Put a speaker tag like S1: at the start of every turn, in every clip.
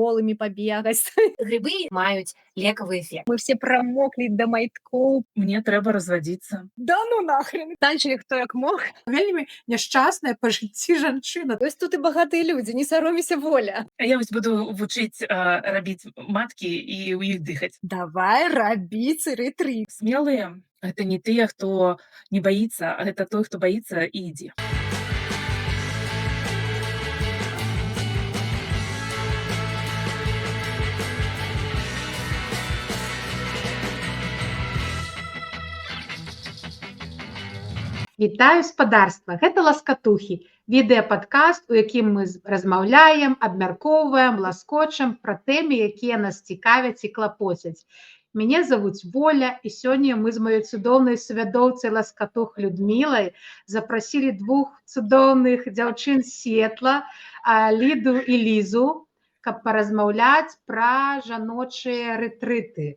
S1: голымі пабегаць.
S2: Грыбы маюць лекавы эфект.
S1: Мы все прамоклі да майткоў.
S3: Мне трэба развадзіцца.
S1: Да ну нахрен! Танчылі хто як мог.
S4: Вельмі няшчасная па жыцці жанчына.
S1: Вось тут і багатыя людзі, не саромейся, Воля.
S3: А я вось буду вучыць рабіць маткі і ў іх дыхаць.
S1: Давай рабіць рэтрыт.
S3: Смелыя — гэта не тыя, хто не баіцца, а гэта той, хто баіцца і ідзе.
S4: Вітаю, спадарства! Гэта «Ласкатухі», відэападкаст, у якім мы размаўляем, абмяркоўваем, ласкочам пра тэмы, якія нас цікавяць і клапоцяць. Мяне завуць Воля, і сёння мы з маёй цудоўнай сувядоўцай ласкатух Людмілай запрасілі двух цудоўных дзяўчын з Сіэтла, Ліду і Лізу, каб паразмаўляць пра жаночыя рэтрыты.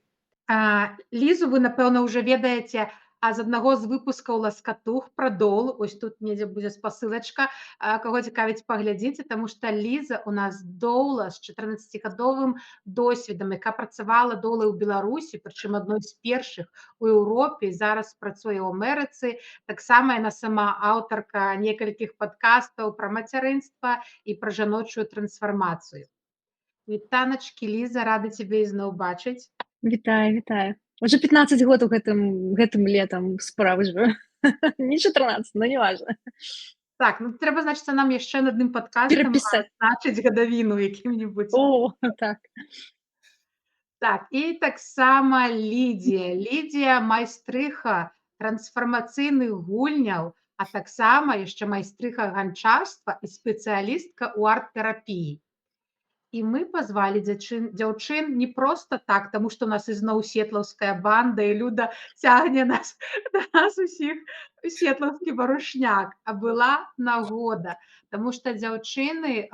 S4: Лізу вы, напэўна, ўжо ведаеце з аднаго з выпускаў ласкатух пра дол. Ось тут недзе будзе спасылачка, каго цікавіць, паглядзіце, таму што Ліза у нас доула з 14-гадовым досведам, якая працавала долай у Беларусі, прычым адной з першых у Еўропе, зараз працуе ў Амерыцы. Таксама яна сама аўтарка некалькіх падкастаў пра мацярынства і пра жаночую трансфармацыю. Вітаначкі, Ліза, рада цябе ізноў бачыць.
S1: Вітаю, вітаю. Уже 15 год у гэтым летом спраўджваю. Не 14, но не важно.
S4: Так, ну трэба, значыцца, нам яшчэ над адным падкастам
S1: Перапісаць.
S4: адзначыць гадавіну якім-небудзь.
S1: О, так.
S4: Так, і таксама Лідзія. Лідзія майстрыха трансфармацыйных гульняў, а таксама яшчэ майстрыха ганчарства і спецыялістка ў арт-тэрапіі. І мы пазвалі дзяўчын не проста так, таму што ў нас ізноў сетлаўская банда, і Люда цягне нас, да нас усіх у сетлаўскі барушняк, а была нагода, таму што дзяўчыны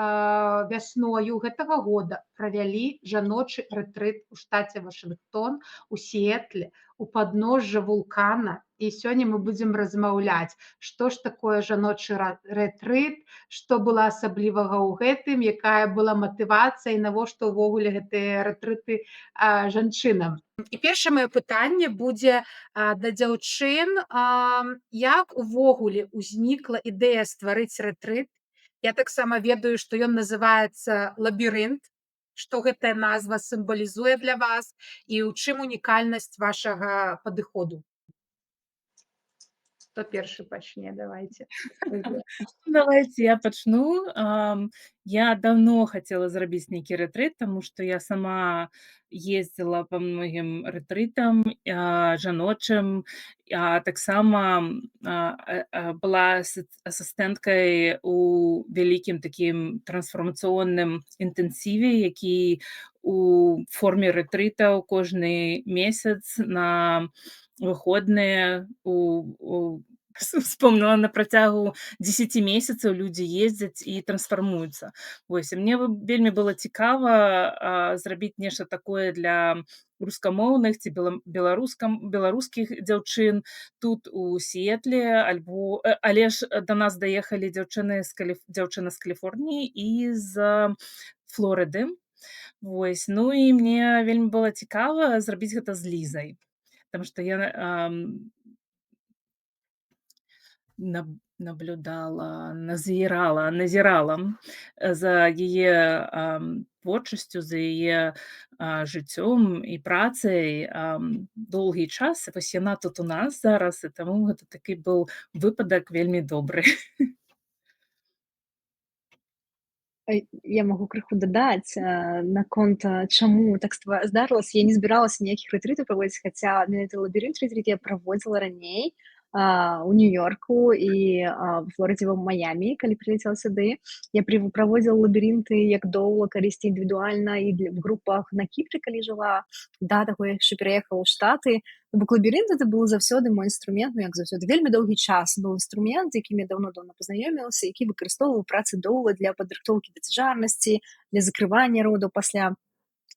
S4: вясною гэтага года правялі жаночы рэтрыт у штаце Вашынгтон, у Сіэтле, у падножжа вулкана. І сёння мы будзем размаўляць, што ж такое жаночы рэтрыт, што было асаблівага ў гэтым, якая была матывацыя і навошта ўвогуле гэтыя рэтрыты жанчынам. І першае маё пытанне будзе да дзяўчын, як увогуле ўзнікла ідэя стварыць рэтрыт? Я таксама ведаю, што ён называецца «Лабірынт», што гэтая назва сімвалізуе для вас і ў чым унікальнасць вашага падыходу. Хто першы пачне? Давайте.
S3: Давайте я пачну. Я давно хацела зрабіць нейкі рэтрыт, таму што я сама ездзіла па многім рэтрытам, жаночым, а таксама была асістэнткай у вялікім такім трансфармацыйным інтэнсіве, які у форме рэтрытаў кожны месяц на выходныя у вспомнила, на працягу 10 месяцаў людзі ездзяць і трансфармуюцца. Вось, і мне вельмі было цікава зрабіць нешта такое для рускамоўных ці беларускіх дзяўчын тут у Сіэтле, альбо, але ж да нас даехалі дзяўчына з Каліфорніі і з Флорыды. Вось, ну і мне вельмі было цікава зрабіць гэта з Лізай, потому что я наблюдала, назірала за яе творчасцю, за яе жыццём і працай доўгі час. Вось яна тут у нас зараз, і таму гэта такі быў выпадак вельмі добры.
S1: Я магу крыху дадаць наконт, чаму так здарылася. Я не збіралася ніякіх рэтрытаў праводзіць, хаця менавіта лабірынт рэтрыт я праводзіла раней, у Нью-Йорку і в Флорыдзе, в Майамі, калі прилетела сюды. Я праводзіла лабірынты як доула, калісьці індывідуальна і в групах на Кіпры, калі жыла, да таго, як яшчэ пераехала ў Штаты. То бок лабірынт это быў заўсёды мой інструмент, ну як заўсёды, вельмі доўгі час быў інструмент, з якім я даўно-даўно пазнаёмілася, які выкарыстоўваў працы доула для падрыхтоўкі да цяжарнасці, для закрывання родаў пасля.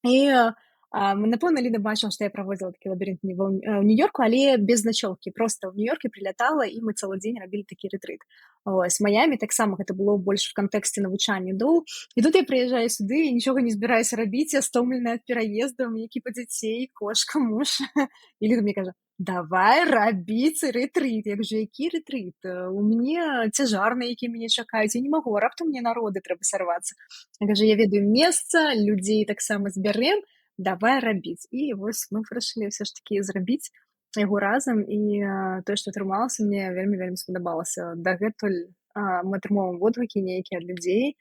S1: І Напэўна, Ліда бачыла, што я праводзіла такі лабірынт ў Нью-Йорку, але без начоўкі. Просто ў Нью-Йорке прилятала, і мы цэлы дзень рабілі такі рэтрыт. Вось, Маямі таксама гэта было больш в кантэксце навучання доул. І тут я прыязджаю сюды і нічога не збіраюся рабіць, я стомленая ад пераездаў, екіпа дзяцей, кошка, муж. І Ліда мне кажа: "Давай рабіць рэтрыт". Я кажу: "Які рэтрыт? У мяне цяжарныя, якія мяне чакаюць, я не магу, а раптам мне на роды трэба сарвацца". Я кажу: "Я ведаю месца, людзей таксама збярэм, давай рабіць". І вось мы вырашылі ўсё ж такі зрабіць яго разам, і тое, што атрымалася, мне вельмі, вельмі спадабалася. Дагэтуль мы атрымоўваем водгукі нейкія ад людзей,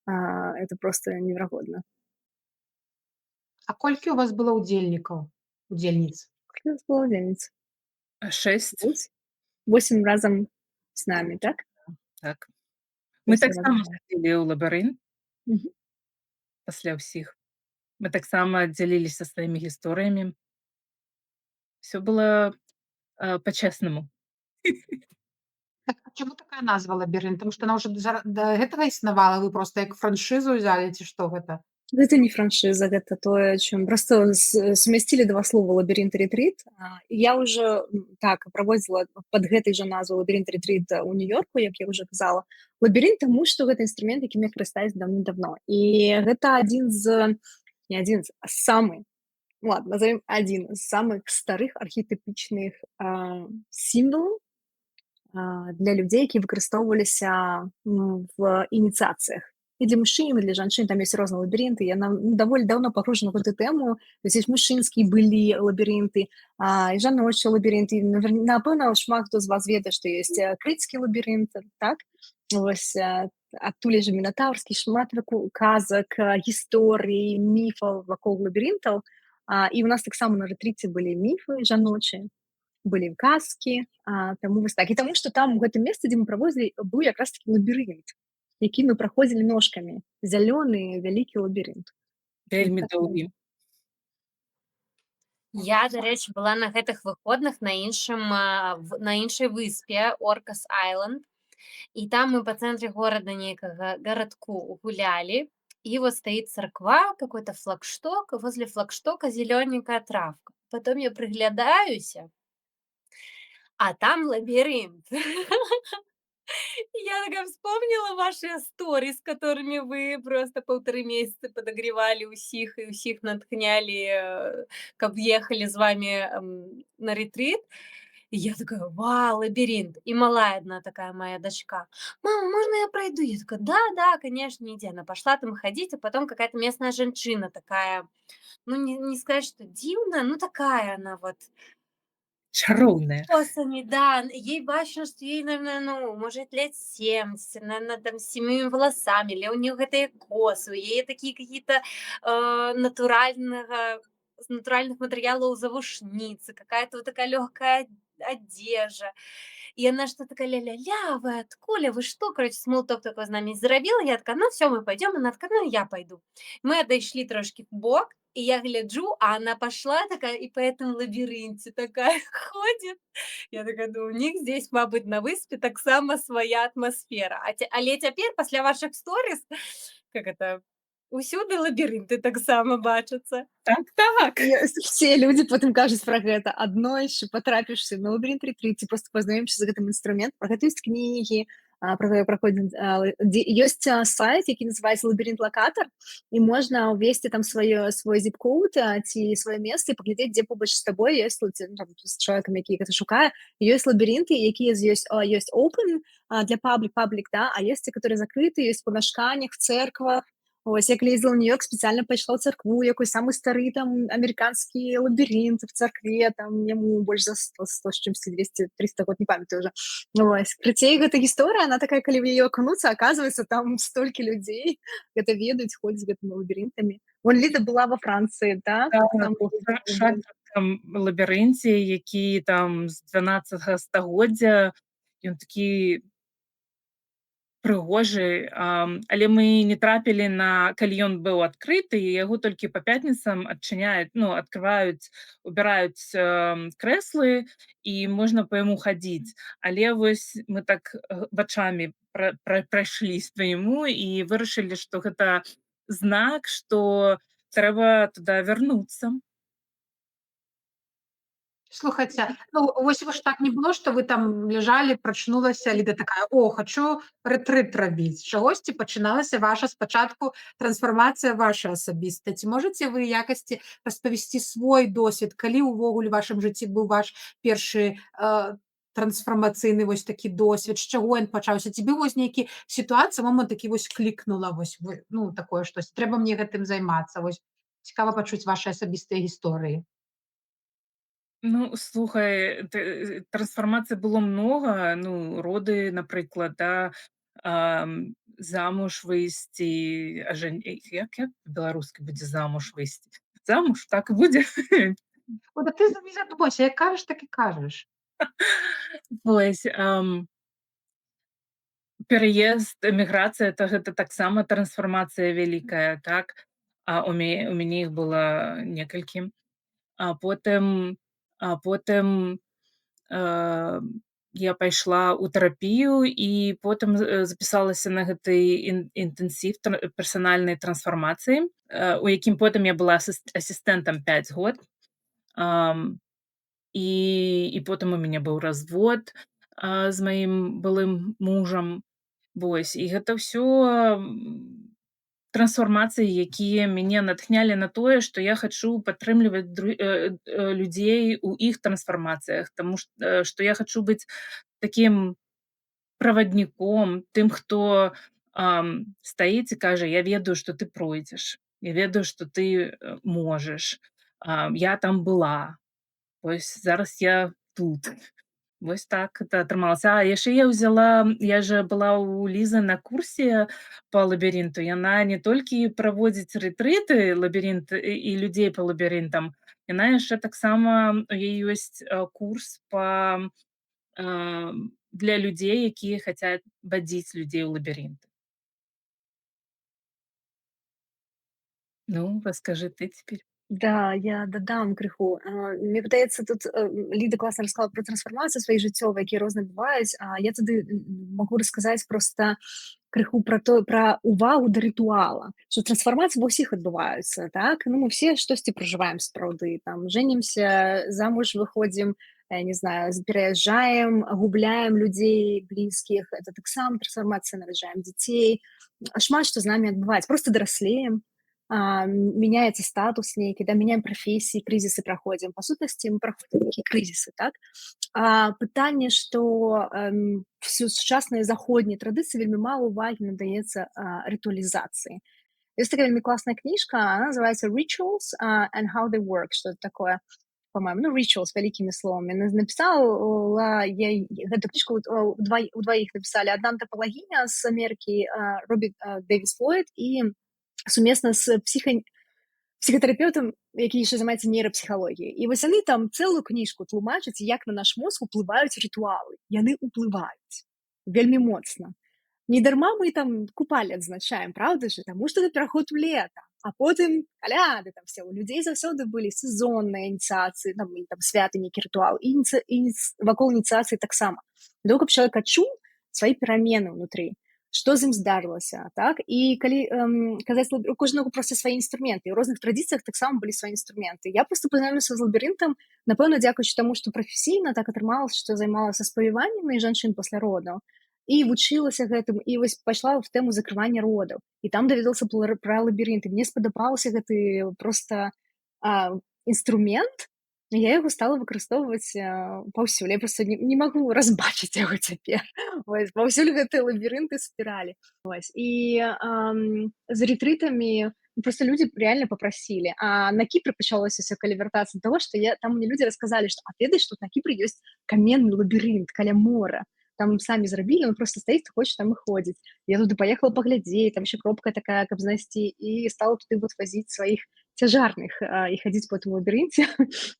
S1: это просто неверагодна.
S4: А колькі ў вас было ўдзельнікаў, удзельніц?
S1: Колькі у нас было удзельніц?
S3: 6.
S1: 8? 8 разам з намі, так?
S3: Так. Мы
S1: 8 разам
S3: таксама
S1: з намі.
S3: хадзілі ў лабірынт пасля ўсіх. Мы таксама дзяліліся сваімі гісторыямі. Всё было па-чэснаму.
S4: Так, а чаму такая назва "Лабірынт"? Таму што она ўжо да гэтага існавала, вы проста як франшызу ўзялі, ці што гэта?
S1: Гэта не франшыза, гэта тое, чым просто сумясцілі два слова: лабірынт і рэтрыт. Я ўжо, так, праводзіла пад гэтай жа назвай лабірынт рэтрыт у Нью-Йорку, як я ўжо казала. Лабірынт, таму што гэта інструмент, якім я карыстаюсь даўным-даўно. І гэта адзін з, не адзін з, а самы, ну ладно, назовем, адзін з самых старых архетыпічных сімвалаў для людзей, які выкарыстоўваліся в ініцыяцыях. І для мужчын, і для жанчын там ёсць розныя лабірынты. Я даволі даўно пагружана ў гэту тэму. То есть ёсць мужчынскія былі лабірынты, і жаночыя лабірынты. Напэўна, шмат хто з вас ведае, што ёсць крыцкі лабірынт, так? Вось, адтуль жа мінатаўрскі, шмат казак, гісторый, міфаў вакол лабірынтаў. І ў нас таксама на рэтрыце былі міфы жаночыя, былі казкі, таму вось так. І таму, што там у гэтым месцы, дзе мы праводзілі, быў якраз такі лабірынт, які мы праходзілі ножкамі. Зялёны вялікі лабірынт.
S3: Вельмі
S1: Так.
S3: доўгі.
S2: Я, дарэчы, была на гэтых выходных на іншым, а, в на іншай выспе Оркас Айленд. І там мы па цэнтры горада, нейкага гарадку, гулялі. И вот стоит царква, какой-то флагшток, и возле флагштока зелёненькая травка. Потом я прыглядаюся, а там лабиринт. Я такая вспомнила ваши сторис, которыми вы просто 1,5 месяца подогревали усіх і ўсіх натхнялі, каб ехалі з вамі на ретрит. И я такая: "Вау, лабиринт!" И малая одна такая моя дочка: "Мама, можно я пройду?" Я такая: "Да, да, конечно, иди". Она пошла там ходить, а потом какая-то местная жанчына такая, ну, не сказать, что дивная, ну, такая она вот
S3: Чароўная.
S2: косами, да. Ей бачна, што ей, наверное, ну, может, лет 70, наверно, там, с сімымі валасамі, але ў нее гэтыя косы, у яе такія какие-то, натуральнага з натуральных матэрыялаў завушніцы, какая-то вот такая лёгкая адзежа. И она что-то такая: "Ля-ля-ля, вы адкуль? Вы что?" Короче, small talk такой з намі зрабіла. Я такая: "Ну всё, мы пойдем". Она такая: "Ну и я пойду". Мы адышли трошкі вбок, и я гляджу, а она пошла такая и по этому лабірынце такая ходит. Я такая думаю: "У них здесь, мабыць, на выспе таксама свая атмасфера". А ця але цяпер пасля вашых сторис, как это, усюды лабірынты таксама бачацца.
S3: Так.
S1: Все людзі потым кажуць пра гэта. Аднойчы патрапішся на лабірынт рэтрыт ці просто пазнаёмішся з гэтым інструментам. Пра гэта ёсць кнігі, пра гэта праходзіць, дзе ёсць сайт, які называецца "Лабірынт лакатар", і можна ўвесці там свой zip-код, ці сваё месца і паглядзець, дзе побач з табой ёсць ну, там, з чалавекам, які гэта шукае, ёсць лабірынты, якія ёсць open, для public, да, а ёсць те, которые закрыты, ёсць у памяшканнях, в церквах. Вось я калі ездзіла ў Нью-Йорк, спецыяльна пайшла ў царкву, якой самы стары там амерыканскі лабірынт в царкве, там яму больш за 100, 100 з чымсьці, 200, 300 год, не памятаю уже. Вось. Карацей, гэта гісторыя, она такая, калі ў яе акунуцца, оказывается, там столькі людзей гэта ведаюць, ходзяць з гэтымі лабірынтамі. Вон Ліда была во Францыі, да?
S3: Так,
S1: Там
S3: у Шартрскім лабірынце, які там з 12 стагоддзя, ён такі прыгожы, але мы не трапілі на калі ён быў адкрыты, яго толькі па пятніцам адчыняюць, ну, адкрываюць, убіраюць крэслы, і можна па яму хадзіць. Але вось мы так вачамі прайшлись па яму і вырашылі, што гэта знак, што Трэба туда вярнуцца.
S4: Слухайце, ну вось ж так не было, што вы там ляжалі, прачнулася, Ліда такая: "О, хачу рэтрыт рабіць". З чагосьці пачыналася ваша спачатку трансфармацыя ваша асабістая. Ці можаце вы якасці распавесці свой досвед, калі ўвогуле ў вашым жыцці быў ваш першы трансфармацыйны вось такі досвед, з чаго ён пачаўся? Ці быў вось нейкі сітуацыя, момант такі вось клікнула, вось вы, ну, такое штось, трэба мне гэтым займацца. Вось цікава пачуць вашы асабістыя гісторыі.
S3: Ну, слухай, трансфармацый было многа. Ну, роды, напрыклад, да, замуж выйсці, як па-беларуску будзе замуж выйсці? Замуж, так і будзе?
S4: О, да ты не задумайся, як кажаш, так і кажаш.
S3: Вось, пераезд, эміграцыя, то гэта таксама трансфармацыя вялікая, так? А у мяне іх было некалькі. А потым я пайшла ў тэрапію і потым запісалася на гэты інтэнсіў персанальнай трансфармацыі, у якім потым я была асістэнтам 5 год. І потым у мяне быў развод з маім былым мужам. Вось, і гэта ўсё трансфармацыі, якія мяне натхнялі на тое, што я хачу падтрымліваць людзей у іх трансфармацыях, таму што я хачу быць такім правадніком, тым, хто стаіць і кажа: "Я ведаю, што ты пройдзеш, я ведаю, што ты можаш, я там была, вось зараз я тут". Вось так это атрымалася. А яшчэ я ўзяла, я же была ў Лізы на курсе па лабірынту. Яна не толькі праводзіць рэтрыты лабірынт і людзей па лабірынтам, яна яшчэ таксама, у яе ёсць курс для людзей, якія хацяць вадзіць людзей у лабірынты. Ну, расскажи ты теперь.
S1: Да, я дадам крыху. Мне падаецца, тут Ліда класна расказала пра трансфармацыю свае жыццёвыя, якія розныя бываюць. А я тады магу расказаць проста крыху пра то, пра увагу да рытуала, што трансфармацыі ва ўсіх адбываюцца, так? Ну, мы все штосьці пражываем сапраўды, там жэнімся, замуж выходзім, я не знаю, пераязджаем, губляем людзей блізкіх, это таксама трансфармацыя, нараджаем дзяцей, шмат што з намі адбываецца, просто дараслеем, меняется статус нейкі, да, меняем прафесіі, крызісы праходзім. Па сутнасці, мы праходзім нейкія крызісы, так? А пытанне, што в сучаснай заходняй традыцыі вельмі мала увагі надаецца рытуалізацыі. Ёсць такая вельмі класная кніжка, она называется Rituals and How They Work, что-то такое, по-моему, ну, Rituals вялікімі словамі. Написала я гэту кніжку, вот, удваіх написали. Одна антропалагіня з Амерыкі, Робі Дэвіс Флойд, і сумесна з псіхатэрапеўтам, які яшчэ займаецца нейрапсіхалогіяй. І вось яны там цэлую кніжку тлумачаць, як на наш мозг уплываюць рытуалы. Яны ўплываюць вельмі моцна. Не дарма мы там Купалле адзначаем, правда же? Таму што это пераход у лета, а потым каляды, там все. У людзей заўсёды былі сезонныя ініцыяцыі, там, і там святы, нейкі рытуал, і вакол ініцыяцыі таксама. Для того, каб чалавек адчуў свае перамены ўнутры, што з ім здарылася, так? І калі казаць, у кожнага проста свае інструменты, у розных традыцыях таксама былі свае інструменты. Я просто пазнаёмілася з лабірынтам, напэўна, дзякуючы таму, што прафесійна так атрымалася, што займалася спавіваннямі жанчын пасля родаў і вучылася гэтым, і вось пайшла в тэму закрывання родаў. І там даведалася пра лабірынты. Мне спадабаўся гэты просто інструмент, я яго стала выкарыстоўваць паўсюль. Я просто не магу разбачыць яго цяпер. Вось, паўсюль гэтыя лабірынты, спіралі. Вось. І з рэтрытамі просто люди реально попросили. А на Кипре пачалося всё, калі вяртацца до того, что я, там мне люди рассказали, что, а ведаеш, что на Кипре ёсць каменны лабірынт каля мора. Там самі зрабілі, он просто стаіць, хочет там і ходзіць. Я туды паехала паглядзець, там еще кропка такая, каб знайсці, і стала туды вот вазіць сваіх цяжарных і хадзіць по этому лабірынце.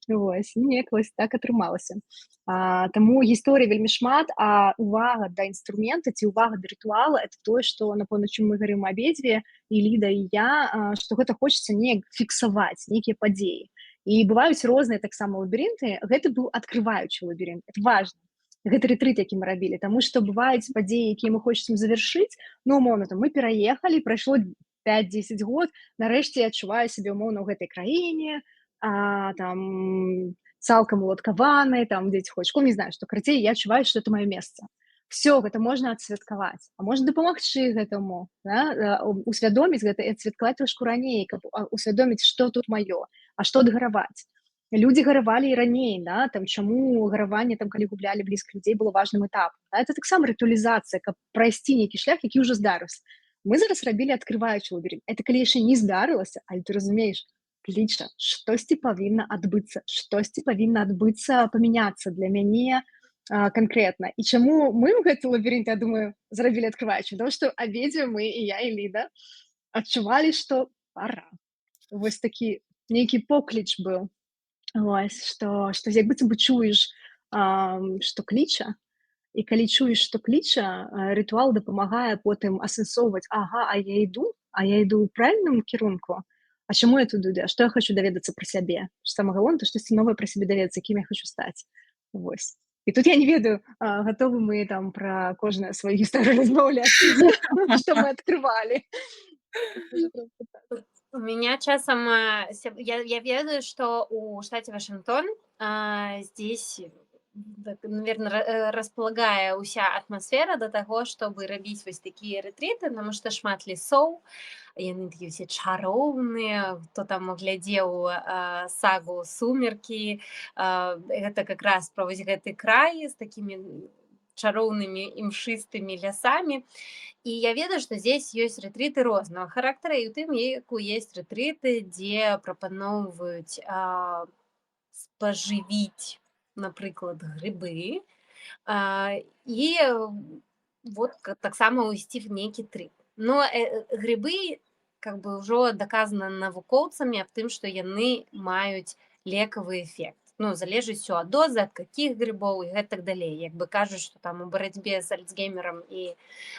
S1: Вось, неяк вось так атрымалася. Таму гісторый вельмі шмат, а увага да інструмента ці увага да рытуала — это тое, што, напэўна, чым мы гарым абедзве, і Ліда, і я, што гэта хочацца неяк фіксаваць нейкія падзеі. І бываюць розныя таксама лабірынты. Гэты быў адкрываючы лабірынт. Это важно. Гэты рэтрыт, які мы рабілі, таму што бываюць падзеі, якія мы хочам завяршыць, ну, умоўна, там мы пераехалі, прайшло 5-10 год, нарэшце я адчуваю сябе умоўна ў гэтай краіне, там цалкам уладкаванай, там дзеці ходзяць школу, не знаю, што, карацей, я адчуваю, што это маё месца. Всё, гэта можна адсвяткаваць, а можна дапамагчы гэтаму, да, усвядоміць гэта і адсвяткаваць трошку раней, каб усвядоміць, што тут маё, а што адгараваць. Людзі гаравалі і раней, да, там, чаму гараванне, там, калі гублялі блізкіх людзей, было важным этапам. Да, это таксама рытуалізацыя, каб прайсці нейкі шлях, які ўжо здарыўся. Мы зараз рабілі адкрываючы лабірынт. Это калі яшчэ не здарылася, але ты разумееш, кліча, штосьці павінна адбыцца, штосьці павінна адбыцца, памяняцца для мяне канкрэтна. І чаму мы ў гэты лабірынт, я думаю, зрабілі адкрываючы? Таму што абедзве мы, і я, і Ліда, адчувалі, што пора. Вось такі нейкі покліч быў. Вось, што як быццам бы чуеш, што кліча, і калі чуеш, што кліча, рытуал дапамагае потым асэнсоўваць: ага, а я іду ў правільным кірунку, а чаму я туды іду, а што я хочу даведацца пра сябе? Самае галоўнае, то штосьці новае пра сябе даведацца, кім я хочу стаць. Вось. І тут я не ведаю, гатовы мы там пра кожнае сваю гісторыю размаўляць, што мы адкрывалі.
S2: У меня часам, я ведаю, что у штаце Вашингтон, здесь, так, наверно, располагае ўся атмасфера да таго, чтобы рабіць вось такія рэтрыты, таму што шмат лесоў, яны такія ўсе чароўныя. Хто там глядзеў сагу «Сумерки», гэта как раз пра вось гэты край з такімі чароўнымі імшыстымі лясамі. І я ведаю, што здесь ёсць рэтрыты рознага характара, і ў тым ліку есть рэтрыты, дзе прапаноўваюць спажывіць, напрыклад, грыбы, і вот таксама ўйсці в нейкі трып. Но грыбы, как бы, ўжо даказана навукоўцамі аб тым, што яны маюць лекавы эфект. Ну, залежыць усё ад дозы, ад каких грыбоў і гэтак далей. Як бы кажуць, што там у барацьбе з Альцгеймерам і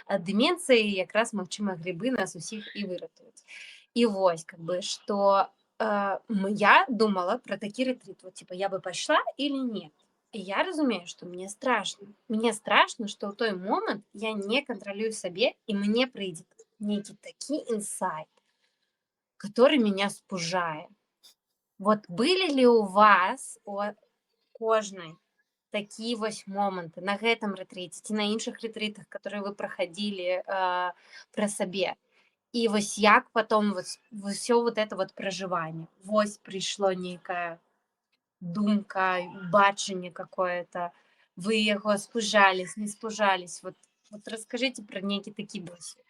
S2: дэменцыяй якраз, магчыма, грыбы нас усіх і выратуюць. І вось, как бы, што я думала пра такі рэтрыт, вот типа я бы пайшла или нет? І я разумею, што мне страшна. Мне страшна, што ў той момант я не кантралюю сабе і мне прыйдзе нейкі такі інсайт, который меня спужае. Вот были ли у вас, у кожнай, такія вось моманты на гэтым рэтрыце ці на іншых рэтрытах, которые вы праходзілі, пра сабе? І вось як потом вот всё вот это вот проживание? Вось прыйшло нейкая думка, бачанне какое-то, вы яго спужались, не спужались? Вот расскажите пра нейкі такі досвед.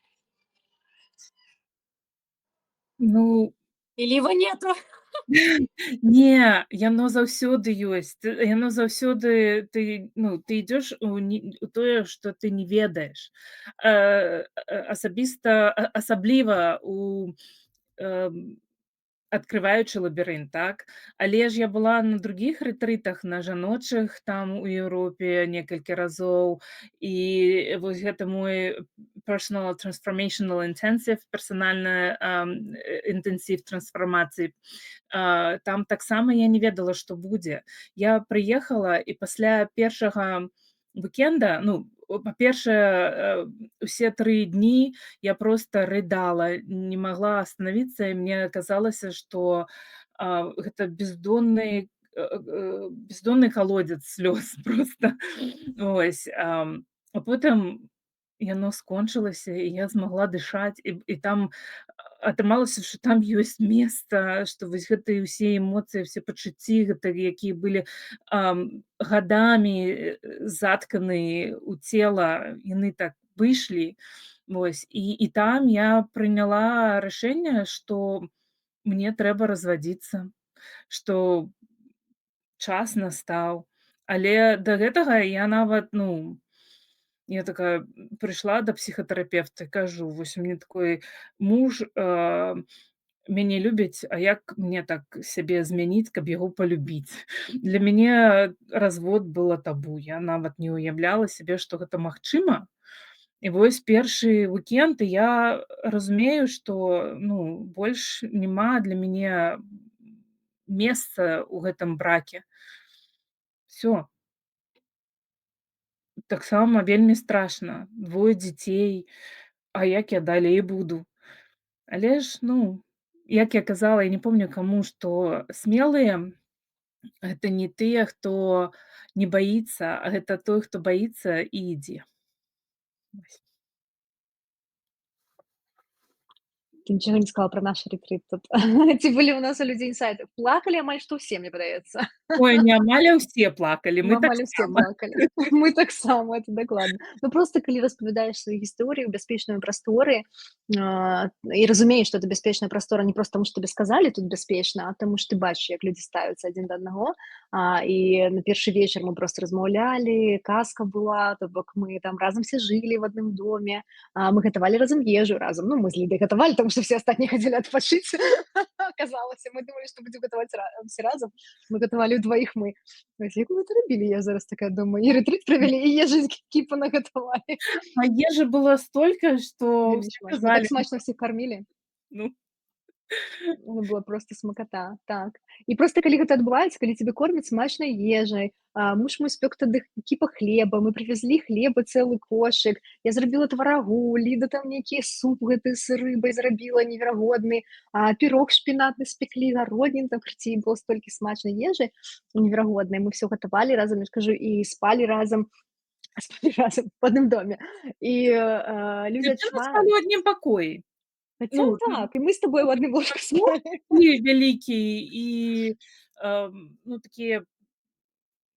S3: Ну.
S2: Или его нету?
S3: Не, яно заўсёды ёсць. Яно заўсёды ты, ну, ты ідзёш у не у тое, што ты не ведаеш. Асабіста, асабліва у адкрываючы лабірынт, так? Але ж я была на другіх рэтрытах, на жаночых там у Еўропе некалькі разоў. І вось гэта мой personal transformational intensive, персанальны інтэнсіў трансфармацыі. Там таксама я не ведала, што будзе. Я прыехала і пасля першага вікенда, ну, па-першае, усе 3 дні я проста рыдала, не магла остановиться, і мне казалася, што гэта бездонны калодзец слёз проста. Вось, а потым яно скончылася, і я змагла дышаць, і там атрымалася, што там ёсць месца, што вось гэтыя ўсе эмоцыі, усе пачуцці, гэта якія былі гадамі затканы ў цела, яны так выйшлі. Вось, і там я прыняла рашэнне, што мне трэба развадзіцца, што час настаў. Але да гэтага я нават, ну, я такая прыйшла да псіхатэрапеўта і кажу: «Вось у мяне такой муж, мяне любіць, а як мне так сябе змяніць, каб яго палюбіць?» Для мяне развод было табу. Я нават не ўяўляла сабе, што гэта магчыма. І вось першы уікенд, і я разумею, што, ну, больш няма для мяне месца ў гэтым браке. Всё. Таксама вельмі страшна. Двое дзяцей, а як я далей буду? Але ж, ну, як я казала, я не помню каму, што смелыя — гэта не тыя, хто не баіцца, а гэта той, хто баіцца і ідзе. Вось.
S1: Ты ничего не сказала про наш ретрит тут. Ці былі у нас у людзей інсайты? Плакалі амаль што ўсе, мне падаецца.
S3: Ой, не амаль, а ўсе плакалі, мы
S1: Амаль усе
S3: таксама.
S1: плакалі. Мы таксама, это дакладна. Ну, просто калі распавядаеш сваю гісторыю ў бяспечнай прасторы, і разумееш, што это бяспечная прастора не проста таму, што табе сказалі: «Тут бяспечна», а таму што ты бачыш, як людзі ставяцца адзін да аднаго. І на першы вечар мы проста размаўлялі, казка была, то бок мы там разам все жылі в адным доме, мы гатавалі разам ежу разам. Ну, мы з Лідай гатавалі, таму што все астатнія хацелі адпачыць. Аказалася, мы думалі, што будзем гатаваць все разам. Мы гатавалі ўдваіх мы. Вось як мы это рабілі, я зараз такая думаю. І рэтрыт правялі, і ежы кіпу нагатавалі.
S3: А ежы было столько, што
S1: Вельмі
S3: ўсе
S1: смачна. Так
S3: казалі.
S1: смачна всех кормили.
S3: Ну.
S1: Ну, было просто смаката, так. І просто калі гэта адбываецца, калі цябе кормяць смачнай ежай, муж мой спёк тады кіпа хлеба, мы прывезлі хлеба цэлы кошык, я зрабіла тварагу, Ліда там нейкі суп гэты з рыбай зрабіла неверагодны, пірог шпінатны спеклі, гароднін там, карацей, было столькі смачнай ежы неверагоднай. Мы всё гатавалі разам, я ж кажу, і спалі разам в адным доме. І людзі
S3: Дзяўчыны
S1: адчуваюць.
S3: спалі ў адным пакоі.
S1: Хаця
S3: Ну,
S1: так, і мы з табой у адным ложку спалі.
S3: вялікі і, ну, такія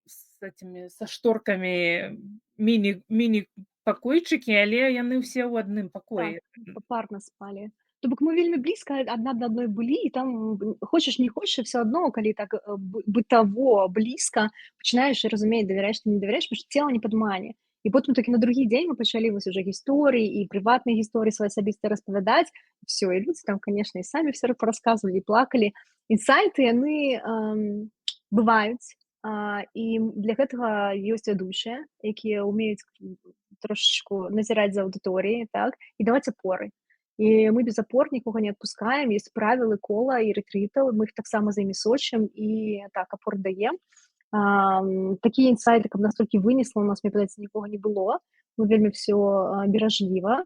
S3: с этими, со шторками міні пакойчыкі, але яны ўсе ў адным
S1: Так,
S3: пакоі.
S1: папарна спалі. То бок мы вельмі блізка адна да адной былі, і там хочаш не хочаш, всё адно, калі так бытаво блізка, пачынаеш разумець, давяраеш ты, не давяраеш, потому что цела не падмане. І потым толькі на другі дзень мы пачалі вось уже гісторыі і прыватныя гісторыі свае асабістыя распавядаць. Всё, і людзі там, конечно, і самі всё парасказвалі, і плакалі. Інсайты яны бываюць, і для гэтага ёсць вядучыя, якія ўмеюць трошачку назіраць за аўдыторыяй, так, і даваць апоры. І мы без апор нікога не адпускаем, ёсць правілы кола і рэтрытаў, мы іх таксама за імі сочым і так апор даем. Такія інсайты, каб настолькі вынесла, у нас, мне падаецца, нікога не было. Мы вельмі всё беражліва.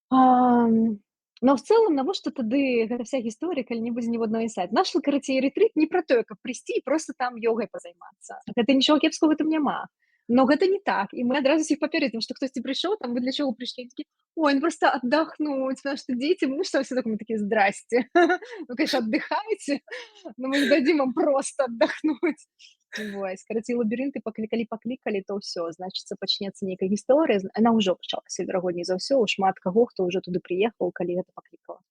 S1: Но в целом, навошта тады гэта вся гісторыя, калі не будзе ніводнага інсайта? Наш, карацей, рэтрыт не пра тое, каб прыйсці і просто там ёгай пазаймацца. Гэта нічога кепскага ў гэтым няма. Но гэта не так. І мы адразу ўсіх папярэдзім, што хтосьці прыйшоў, там: «Вы для чаго прыйшлі?» Такі: «Ой, ну просто отдохнуть, потому что дети, муж там», всё такое. Мы такие: «Здрасте. Вы, конечно, отдыхаете, но мы не дадим вам просто отдохнуть». Вось, карацей, лабірынты паклікалі, паклікалі, то ўсё, значыцца, пачнецца нейкая гісторыя. Она ўжо пачалася, верагодней за ўсё, у шмат каго, хто ўжо туды прыехаў, калі гэта паклікала.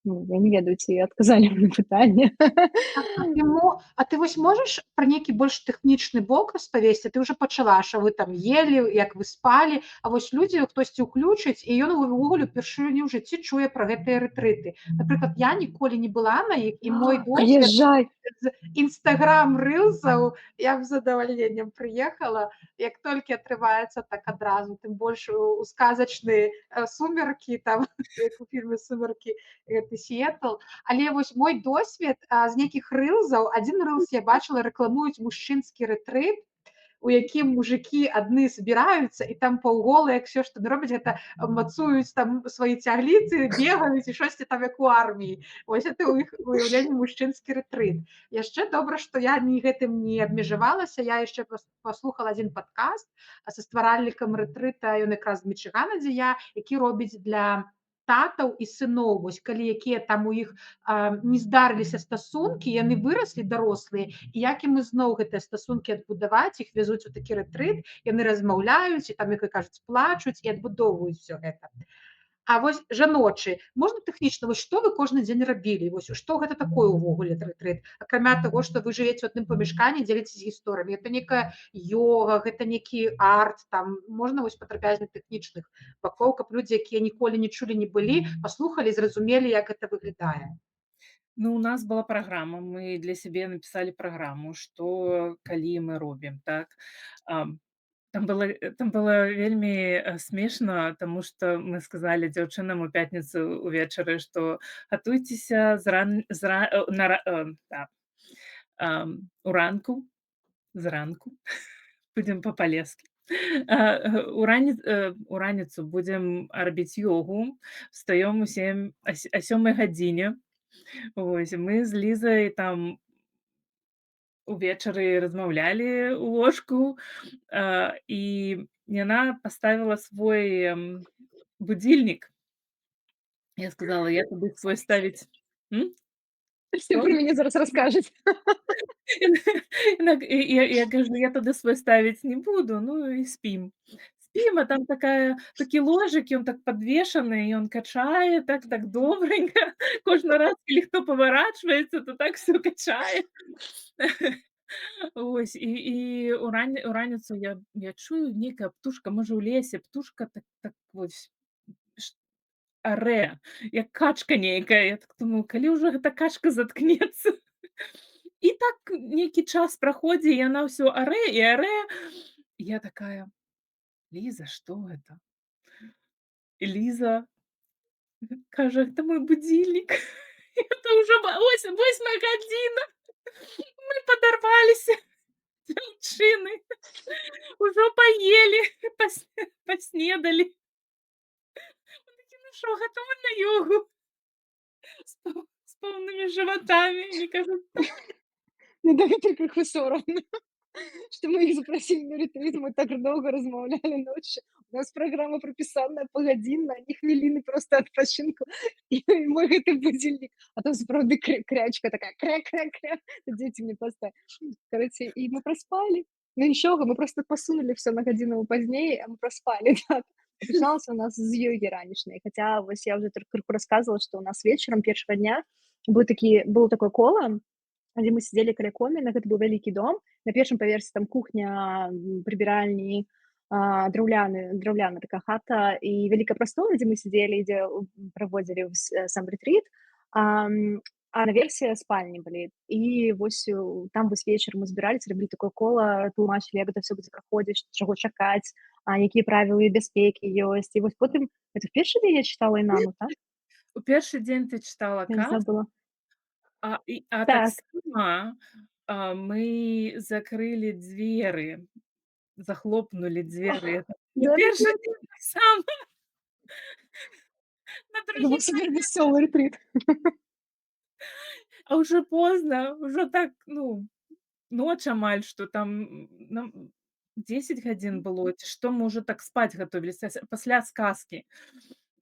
S1: Ну, я не ведаю, ці адказалі на пытанне.
S4: А ты вось можаш пра нейкі больш тэхнічны бок распавесці? Ты ўжо пачала, що вы там елі, як вы спалі, а вось людзі, хтосьці ўключыць, і ён увогуле упершыню ў жыцці чуе пра гэтыя рэтрыты. Напрыклад, я ніколі не была на іх, і мой досвед
S1: Прыязджай!
S4: з Інстаграм рылзаў, я б з задавальненнем прыехала, як толькі атрымаецца, так адразу, тым больш у сказачныя «Сумерки», там, як у фільме «Сумерки», гэты Сіэтл. Але вось мой досвед з нейкіх рылзаў, адзін рылз я бачыла, рэкламуюць мужчынскі рэтрыт, у якім мужыкі адны збіраюцца і там паўгола, як всё, што яны робяць, гэта мацуюць там свае цягліцы, бегаюць і штосьці там, як у арміі. Вось это ў іх уяўленні мужчынскі рэтрыт. Яшчэ добра, што я не гэтым не абмежавалася, я яшчэ паслухала адзін падкаст са стваральнікам рэтрыта, ён якраз з Мічыгана, дзе я, які робіць для татаў і сыноў, вось калі якія там у іх не здарыліся стасункі, яны выраслі дарослыя, і як ім ізноў гэтыя стасункі адбудаваць, іх вязуць у такі рэтрыт, яны размаўляюць і там, як вы кажуць, плачуць і адбудоўваюць всё гэта. А вось жаночы, можна тэхнічна, вось што вы кожны дзень рабілі, вось што гэта такое ўвогуле рэтрыт, акрамя таго, што вы жывеце ў адным памяшканні, дзеліцеся гісторыямі? Это некая йога, гэта некі арт, там можна вось падрабязна тэхнічных бакоў, каб людзі, якія ніколі не чулі, не былі, паслухалі, зразумелі, як гэта выглядае?
S3: Ну, у нас была праграма, мы для сябе напісалі праграму, што калі мы робім, так. Там было вельмі смешна, таму што мы сказалі дзяўчынам у пятніцу увечары, што гатуйцеся зран зра э, на ра э, да, уранку, зранку будзем па-палескі. У раніцу будзем рабіць ёгу. Встаём у 7, а 7 гадзіне. Вось, мы з Лізай там увечары размаўлялі ў ложку, і яна паставіла свой будзільнік. Я сказала: "Я тады свой ставіць". М?
S1: Все
S3: Што?
S1: пра мяне зараз раскажуць.
S3: Яна і я кажу: "Я тады свой ставіць не буду". Ну і спім. Спім, а там такі ложак, ён так падвешаны, ён качае так добренька. Кожны раз, калі хто паварачваецца, то так всё качае. Вось, і у раніцу я чую, нейкая птушка, можа, ў лесе, птушка так вось арэ, як качка нейкая. Я так думаю: "Калі ўжо гэта качка заткнецца?" І так нейкі час праходзіць, і яна ўсё арэ і арэ. І я такая: "Ліза, што гэта?" І Ліза кажа: "Это мой будильник". Это ўжо 8 гадзіна. Мы падарваліся, дзяўчыны. Ужо паелі, паснедалі. Мы такія: "Ну шо, гатовы на ёгу?" З поўнымі жыватамі. Яны кажуць: "Так".
S1: Мне дагэтуль крыху сорамна, што мы іх запрасілі на рэтрыт, мы так доўга размаўлялі ноччу. У нас праграма прапісаная пагадзінна, ні хвіліны проста адпачынку. І мой гэты будзільнік, а там сапраўды крячка такая кря-кря-кря. Дзеці мне проста, карацей, і мы праспалі. Ну нічога, мы проста пасунулі всё на гадзіну пазней, а мы праспалі, так. Пачыналася ў нас з ёгі ранішняй. Хаця вось я ўжо крыху расказвала, што ў нас вечарам першага дня быў такі было такое кола, дзе мы сядзелі каля коміна, гэта быў вялікі дом. На першым паверсе там кухня, прыбіральні, драўляная такая хата і вялікая прастора, дзе мы сядзелі, дзе праводзілі сам рэтрыт. А наверсе спальні былі. І вось там вось вечарам мы збіраліся, рабілі такое кола, тлумачылі, як гэта всё будзе праходзіць, чаго чакаць, якія правілы бяспекі ёсць. І вось потым это в першы дзень я чытала Інану, так?
S3: У першы дзень ты чытала
S1: Я
S3: казку.
S1: забыла.
S3: А
S1: Так.
S3: таксама, мы закрылі дзверы, захлопнулі дзверы. У
S1: Да-да-да.
S3: першы дзень таксама. На
S1: Это
S3: другі
S1: был супер весёлый рэтрыт.
S3: А ўжо позна, ўжо так, ну, ноч амаль што там, нам 10 гадзін было ці што, мы ўжо так спаць гатовіліся пасля сказкі.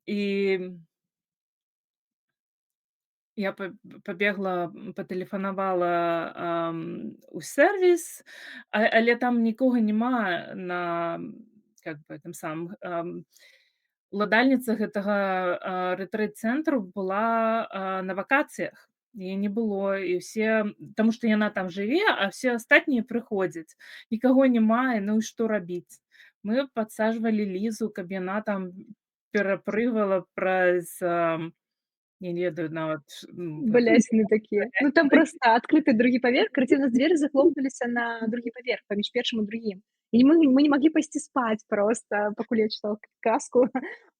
S3: І я пабегла, патэлефанавала, у сэрвіс, але там нікога няма на, как бы, там самым, уладальніца гэтага, рэтрыт-цэнтру была, на вакацыях. Яе не было, і ўсе, таму што яна там жыве, а ўсе астатнія прыходзяць. Нікаго няма, ну і што рабіць? Мы падсаджвалі Лізу, каб яна там перапрыгвала праз, не ведаю нават,
S1: Балясіны такія. Ну, там проста адкрыты другі паверх, карацей, у нас дзверы захлопнуліся на другі паверх паміж першым і другім. І мы не маглі пайсці спаць проста, пакуль я чытала казку.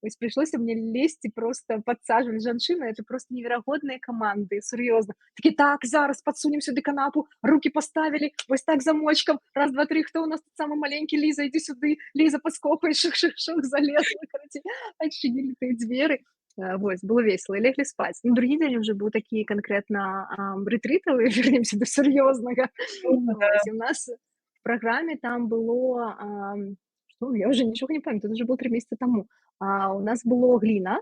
S1: Вось прыйшлося мне лезці, проста падсаджваць жанчыны. Это просто неверагодныя каманды, сур'ёзна. Такі: "Так, зараз падсунем сюды канапу, рукі паставілі, вось так замочкам, раз, два, тры, хто ў нас тут самы маленькі? Ліза, ідзі сюды". Ліза падскоквае, шух-шух-шух, залезла, карацей, адчынілі тыя дзверы. Вось, было весела, і леглі спаць. Ну, другі дзень уже быў такі канкрэтна, рэтрытавы, вернемся да сур'ёзнага. Вось, і ў нас в праграме там было, што, я уже нічога не памятаю, это уже было 3 месяца таму. У нас было гліна,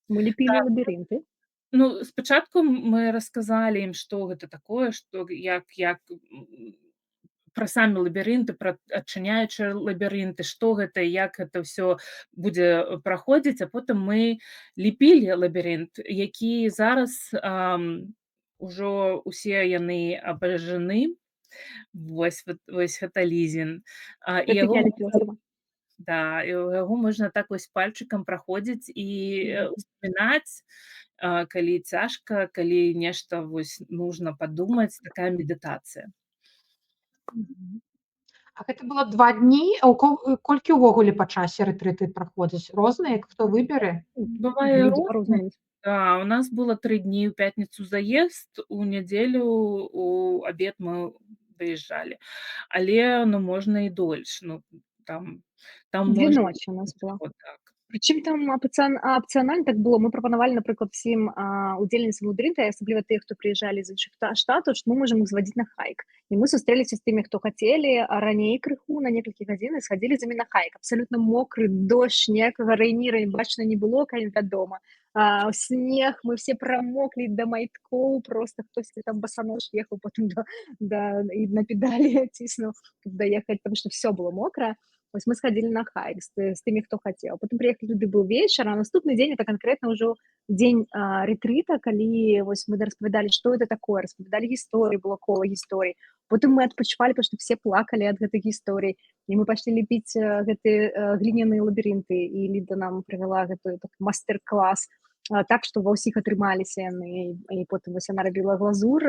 S1: мы лепілі
S3: Так.
S1: лабірынты.
S3: Ну, спачатку мы расказалі ім, што гэта такое, што як, пра самі лабірынты, пра адчыняючыя лабірынты, што гэта і як гэта ўсё будзе праходзіць, а потым мы лепілі лабірынт, які зараз, ужо ўсе яны абажаны. Вось вот вось гэта Лізін. І
S1: Гэта
S3: яго
S1: я лепіла сама.
S3: Да, і яго можна так вось пальчыкам праходзіць і успамінаць, калі цяжка, калі нешта вось нужно падумаць, такая медытацыя.
S4: Мгм. А гэта было 2 дні, а ў колькі ўвогуле па часе рэтрыты праходзяць? Розныя, як хто выберэ?
S3: Бывае
S1: Людзі
S3: рознае.
S1: па-рознаму.
S3: Да, у нас было 3 дні: у пятніцу заезд, у нядзелю у абед мы выязджалі. Але, ну, можна і дольш, ну, там
S1: Две
S3: можна
S1: ночи у нас было.
S3: Вот так.
S1: Прычым там апцыянальна так было. Мы прапанавалі, напрыклад, всім удзельніцам лабірынта, асабліва тых, хто прыязджалі з іншых штатаў, што мы можам іх звадзіць на хайк. І мы сустрэліся з тымі, хто хацелі, а раней крыху на некалькі гадзін і схадзілі з імі на хайк. Абсалютна мокры дождж, ніякага Рэйніра бачна не было, калі вядома. Снег, мы все промокли до майткоў, просто хтосьці там басанож ехаў потым да, і на педалі ціснуў, каб даехаць, потому что всё было мокрае. Вось мы схадзілі на хайк з тымі, хто хацеў. Потым прыехалі туды, быў вечар, а наступны дзень — это канкрэтна ўжо дзень рэтрыта, калі вось мы распавядалі, што это такое, распавядалі гісторыі, было кола гісторый. Потым мы адпачывалі, потому что все плакалі ад гэтых гісторый. І мы пайшлі лепіць гэтыя гліняныя лабірынты, і Ліда нам правяла гэтую так, мастер-клас, так, што ва ўсіх атрымаліся яны. І потым вось яна рабіла глазур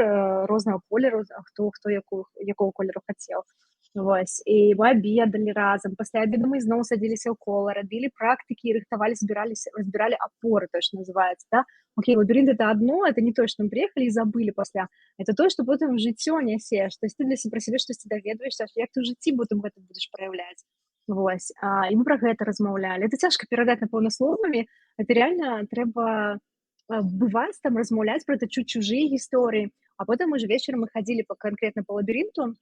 S1: рознага колеру, хто якого колеру хацеў. Вось. І мы абедалі разам. Пасля обеда мы зноў садзіліся ў кола, рабілі практыкі, рыхтавалі, збіраліся, разбіралі опоры, то, что называется, да? Окей, лабиринт — это одно, это не то, что мы приехали и забыли пасля. Это то, что потым в жыццё нясеш. То есть ты для пра сябе штосьці даведваешся, як ты ў жыцці потым гэта будзеш праяўляць. Вось. І мы пра гэта размаўлялі. Это цяжка перадаць, напэўна, словамі. Это реально трэба бываць там, размаўляць пра это, чуць чужыя гісторыі. А потым уже вечарам мы хадзілі канкрэтна по лабірынту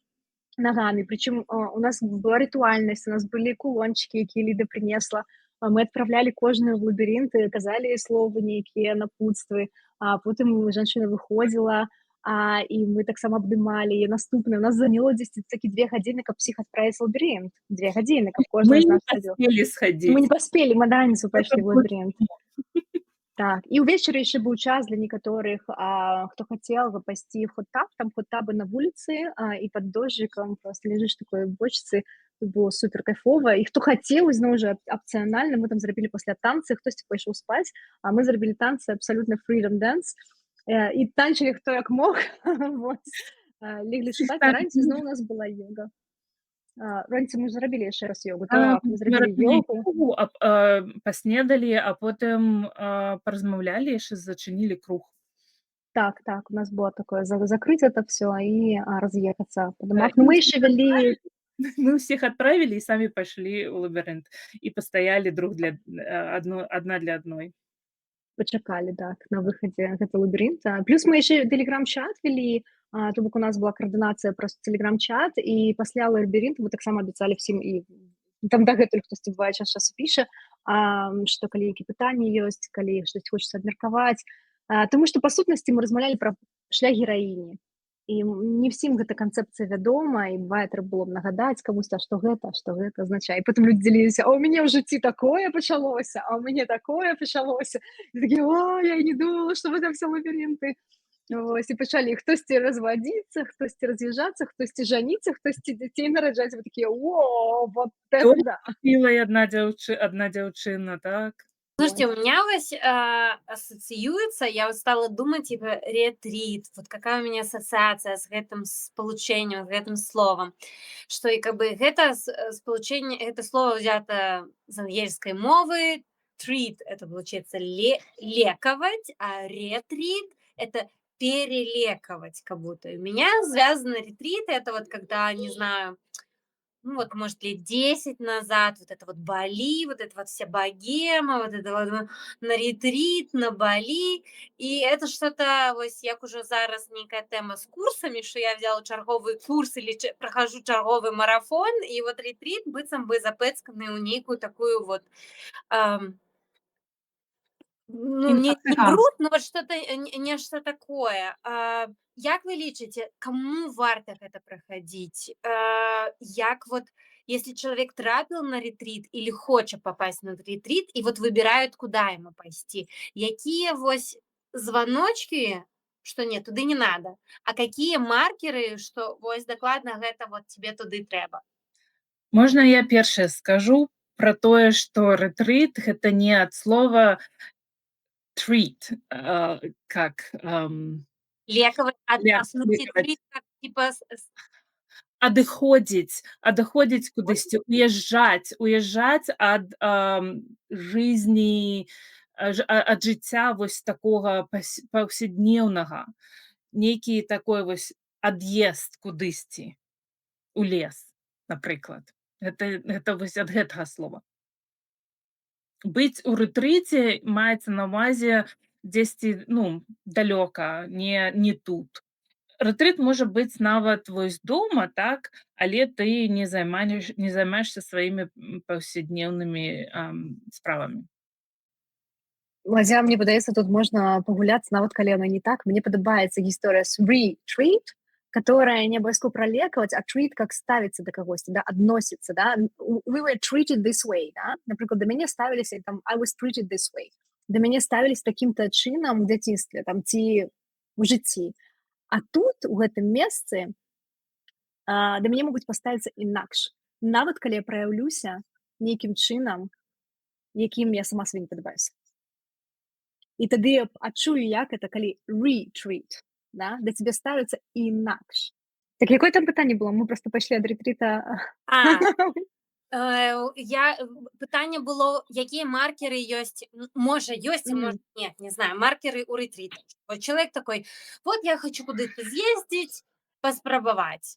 S1: ногами. Причем у нас была ритуальность, у нас были кулончики, якія Ліда принесла. Мы отправляли кожную в лабиринты, казалі словы нейкія, напутствы. А потым жанчына выходзіла, і мы таксама абдымалі яе. Наступны у нас заняло дзесьці такі 2 гадзіны, каб всех отправить в лабиринт. 2 гадзіны, каб кожная
S3: Мы
S1: з
S3: не
S1: нас схадзіла.
S3: паспелі схадзіць.
S1: Мы не паспелі, мы на раніцу пайшлі
S3: Это
S1: в лабірынт. Так, і ўвечары яшчэ быў час для некаторых, хто хацеў бы пайсці в хот-таб, там хот-табы на вуліцы, і пад дожджыкам просто ляжыш в такой бочцы, было супер кайфова. І хто хацеў, зноў жа апцыянальна, мы там зрабілі пасля танцы, хтосьці пайшоў спаць, а мы зрабілі танцы, абсалютна freedom dance, і танчылі хто як мог, вось. Леглі спаць, а раніцай зноў у нас была йога. Раніцай мы зрабілі яшчэ раз йогу, так, мы
S3: Мы
S1: зрабілі
S3: рабілі
S1: йогу.
S3: йогу, паснедалі, а потым паразмаўлялі, яшчэ зачынілі круг.
S1: Так, у нас было такое: закрыть это всё и разъехаться по
S3: Да,
S1: домах.
S3: і
S1: Но
S3: мы
S1: мы
S3: ўсіх
S1: еще вели
S3: адправілі мы ўсіх адправілі і самі пайшлі ў лабірынт і пастаялі друг для адно адна для адной.
S1: Пачакалі, так, на выхадзе гэта лабірынта. Плюс мы яшчэ тэлеграм-чат вялі, то бок у нас была каардынацыя праз тэлеграм-чат, і пасля лабірынту мы таксама абяцалі всім, і там дагэтуль хтосьці бывае час часу піша, што калі які пытанні ёсць, калі штось хочацца абмеркаваць. Таму што па сутнасці мы размаўлялі пра шлях гераіні. І не ўсім гэта канцэпцыя вядома, і бывае, трэба было б нагадаць камусьці, а што гэта азначае. І потым людзі дзяліліся: «А ў мяне ў жыцці такое пачалося, а ў мяне такое пачалося». І такія: «О, я і не думала, што гэта всё лабірынты». Вось, і пачалі хтосьці развадзіцца, хтосьці раз'язджацца, хтосьці жаніцца, хтосьці дзяцей нараджаць. Мы такія: «О, вот это да!»
S3: Купіла і адна дзяўчына, так.
S2: Слушайте, у меня вось, ассоциируется, я вот стала думать, типа, ретрит, вот какая у меня ассоциация с гэтым спалучэннем, с гэтым словом, что и как бы гэта спалучэнне, это слово взято з ангельскай мовы, treat — это получается лекаваць, а ретрит — это перелекаваць как будто. И у меня связано ретрит — это вот когда, не знаю, ну вот, может, лет 10 назад, вот это вот Бали, вот это вот вся богема, вот это вот на ретрит, на Бали. И это что-то, вось як ужо зараз нейкая тэма з курсамі, што я взяла чарговы курс или прохожу чарговы марафон, и вот ретрит быццам бы запэцканы ў нейкую такую вот, ну, не
S4: Інфа-цыганства.
S2: бруд, но вот что-то, не нешта такое. Як вы лічыце, каму варта гэта прахадзіць? Як вот, если чалавек трапіў на ретрит или хоча попасть на ретрит и вот выбирает, куда ему пайсці, якія вось званочки, что нет, туды не надо, а какие маркеры, что вось дакладна гэта вот тебе туды трэба?
S3: Можна я першая скажу пра тое, што рэтрыт — гэта не ад слова treat, как,
S2: Лекаваць, а в смысле
S3: лекаваць.
S2: treat как типа с
S3: Адыходзіць кудысьці, уязджаць ад жизни, ад жыцця вось такога паўсяднеўнага. Нейкі такой вось ад'езд кудысьці у лес, напрыклад. Гэта вось ад гэтага слова. Быць у рэтрыце маецца на ўвазе дзесьці, ну, далёка, не тут. Рэтрыт можа быць нават вось дома, так, але ты не займаешся сваімі паўсяднеўнымі справамі.
S1: Хаця, мне падаецца, тут можна пагуляцца, нават калі яно не так. Мне падабаецца гісторыя з retreat, которая не абавязкова пралекаваць, а treat как ставіцца да кагосьці, да, адносіцца, да. We were treated this way, да? Напрыклад, да мяне ставіліся там, I was treated this way. Да мяне ставіліся такім-то чынам у дзяцінстве там ці ў жыцці. А тут, у гэтым месцы, да мяне могуць паставіцца інакш. Нават калі я праяўлюся нейкім чынам, якім я сама сабе не падабаюся. І тады я адчую, як это, калі retreat, да, да цябе ставяцца інакш. Так якое там пытанне было? Мы просто пайшлі ад рэтрыта.
S2: А, пытанне было, якія маркеры ёсць, можа, ёсць, а можа, нет, не знаю, маркеры ў рэтрытах. Вот человек такой: "Вот я хочу куда-то съездить, паспрабаваць".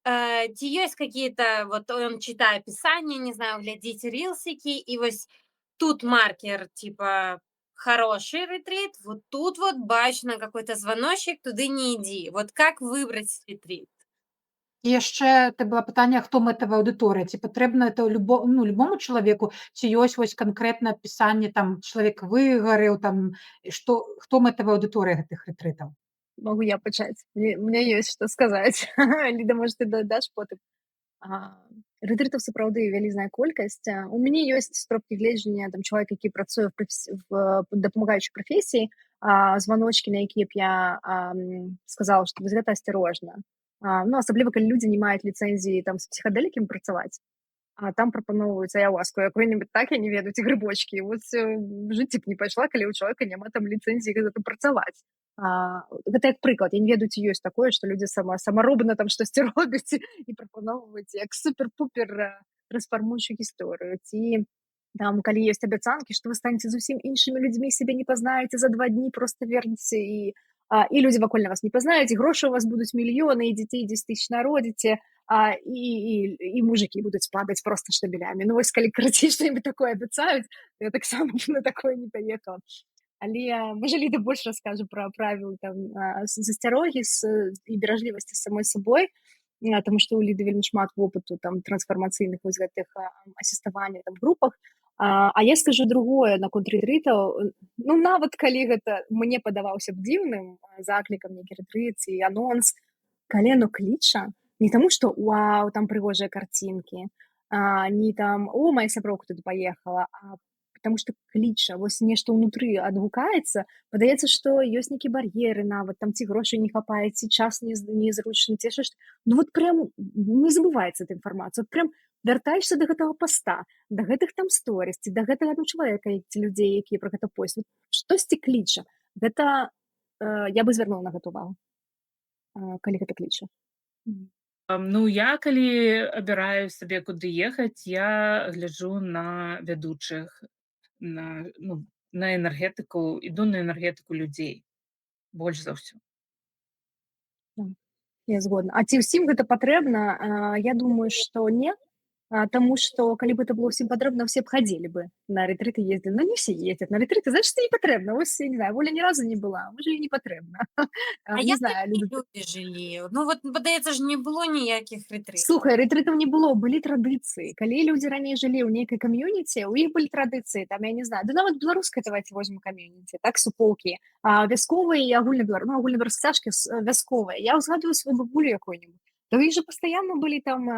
S2: Ці ёсць какие-то, вот он читае описание, не знаю, глядзіць рилсики, і вось тут маркер типа хороший ретрит, вот тут вот бачна какой-то звоночек, туды не ідзі. Вот как выбрать ретрит?
S4: І яшчэ это было пытанне, хто мэтавая аўдыторыя, ці патрэбна это ну, любому чалавеку, ці ёсць вось канкрэтнае апісанне, там чалавек выгарэў, там, што, хто мэтавая аўдыторыя гэтых рэтрытаў?
S1: Могу я пачаць? Мне ёсць што сказаць. Ліда, можа, ты дадаш потым. Рэтрытаў сапраўды вялізная колькасць. У мяне ёсць з кропкі гледжання там чалавек, які працуе в дапамагаючай прафесіі, званочкі, на якія б я сказала, што вось гэта асцярожна. Ну, асабліва калі людзі не маюць ліцэнзіі там з псіхадэлікамі працаваць, а там прапаноўваюць аяўаску якую-нибудь, так, я не ведаю, ці грыбочкі. Вось в жыцці б не пайшла, калі ў чалавека няма там ліцэнзіі гэта працаваць. Гэта як прыклад. Я не ведаю, ці ёсць такое, што людзі самаробна там штосьці робяць і прапаноўваюць як супер-пупер трансфармуючую гісторыю. Ці там калі ёсць абяцанкі, што вы станеце зусім іншымі людзьмі, сябе не пазнаеце за 2 дні, просто вернеце і людзі вакольна вас не пазнаюць, і грошы у вас будуць мільёны, і дзяцей 10 тысяч народзіце, і мужыкі будуць падаць просто штабелямі. Ну вось калі, карацей, что-нибудь такое абяцаюць, я таксама б на такое не паехала. Але можа, Ліда больш раскажа пра правілы там засцярогі і беражлівасці з самой сабой, таму што ў Ліды вельмі шмат вопыту там трансфармацыйных вось гэтых асіставання там групах. А я скажу другое наконт рэтрытаў. Ну, нават калі гэта мне падаваўся б дзіўным заклікам нейкі рэтрыт ці анонс, калі яно кліча, не таму што вау, там прыгожыя карцінкі, не там о, моя сяброўка туды паехала, а потому что кліча, вось нешта ўнутры адгукаецца, падаецца, што ёсць нейкія бар'еры нават, там ці грошай не хапае, ці час незручны, ці яшчэ што. Ну вот прям не забываецца эта інфармацыя, вот прям вяртаешся да гэтага паста, да гэтых там сторыс, ці да гэтага там чалавека, ці людзей, якія пра гэта пост. Вот штосьці кліча. Гэта я бы звярнула на гэта увагу, калі гэта кліча.
S3: Ну, я калі абіраю сабе, куды ехаць, я гляджу на вядучых, ну, на энергетыку, іду на энергетыку людзей больш за ўсё.
S1: Так, я згодна. А ці ўсім гэта патрэбна? Я думаю, што не. Таму што калі б это было ўсім патрэбна, усе б хадзілі бы на рэтрыты, ездзілі. Но не все ездят на рэтрыты, значит, не патрэбна. Вось я не знаю, Воля ні разу не была, можа, ёй не патрэбна.
S2: А
S1: Не
S2: як
S1: знаю,
S2: такія
S1: Люда.
S2: людзі жылі? Ну вот, падаецца ж, не было ніякіх рэтрытаў.
S1: Слухай, рэтрытаў не было, былі традыцыі. Калі людзі раней жылі ў нейкай кам'юніці, у іх былі традыцыі, там, я не знаю, да нават беларускай давайте возьмем кам'юніці, так, суполкі, вясковыя і ну, агульнабеларускія цяжкі, вясковыя. Я ўзгадываю сваю бабулю якую-нибудь. Да у іх жа пастаянна былі там,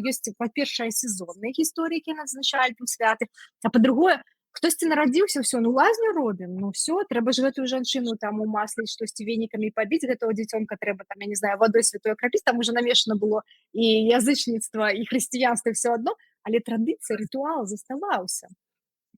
S1: ёсць, па-першае, сезонныя гісторыі, якія адзначалі там святы, а па-другое, хтосьці нарадзіўся, ўсё, ну, лазню робім, ну всё, трэба ж гэтую жанчыну там умасліць, штосьці венікамі пабіць, гэтага дзіцёнка трэба там, я не знаю, вадой святой акрапіць, там уже намешана было і язычніцтва, і хрысціянства, всё адно, але традыцыя, рытуал заставаўся.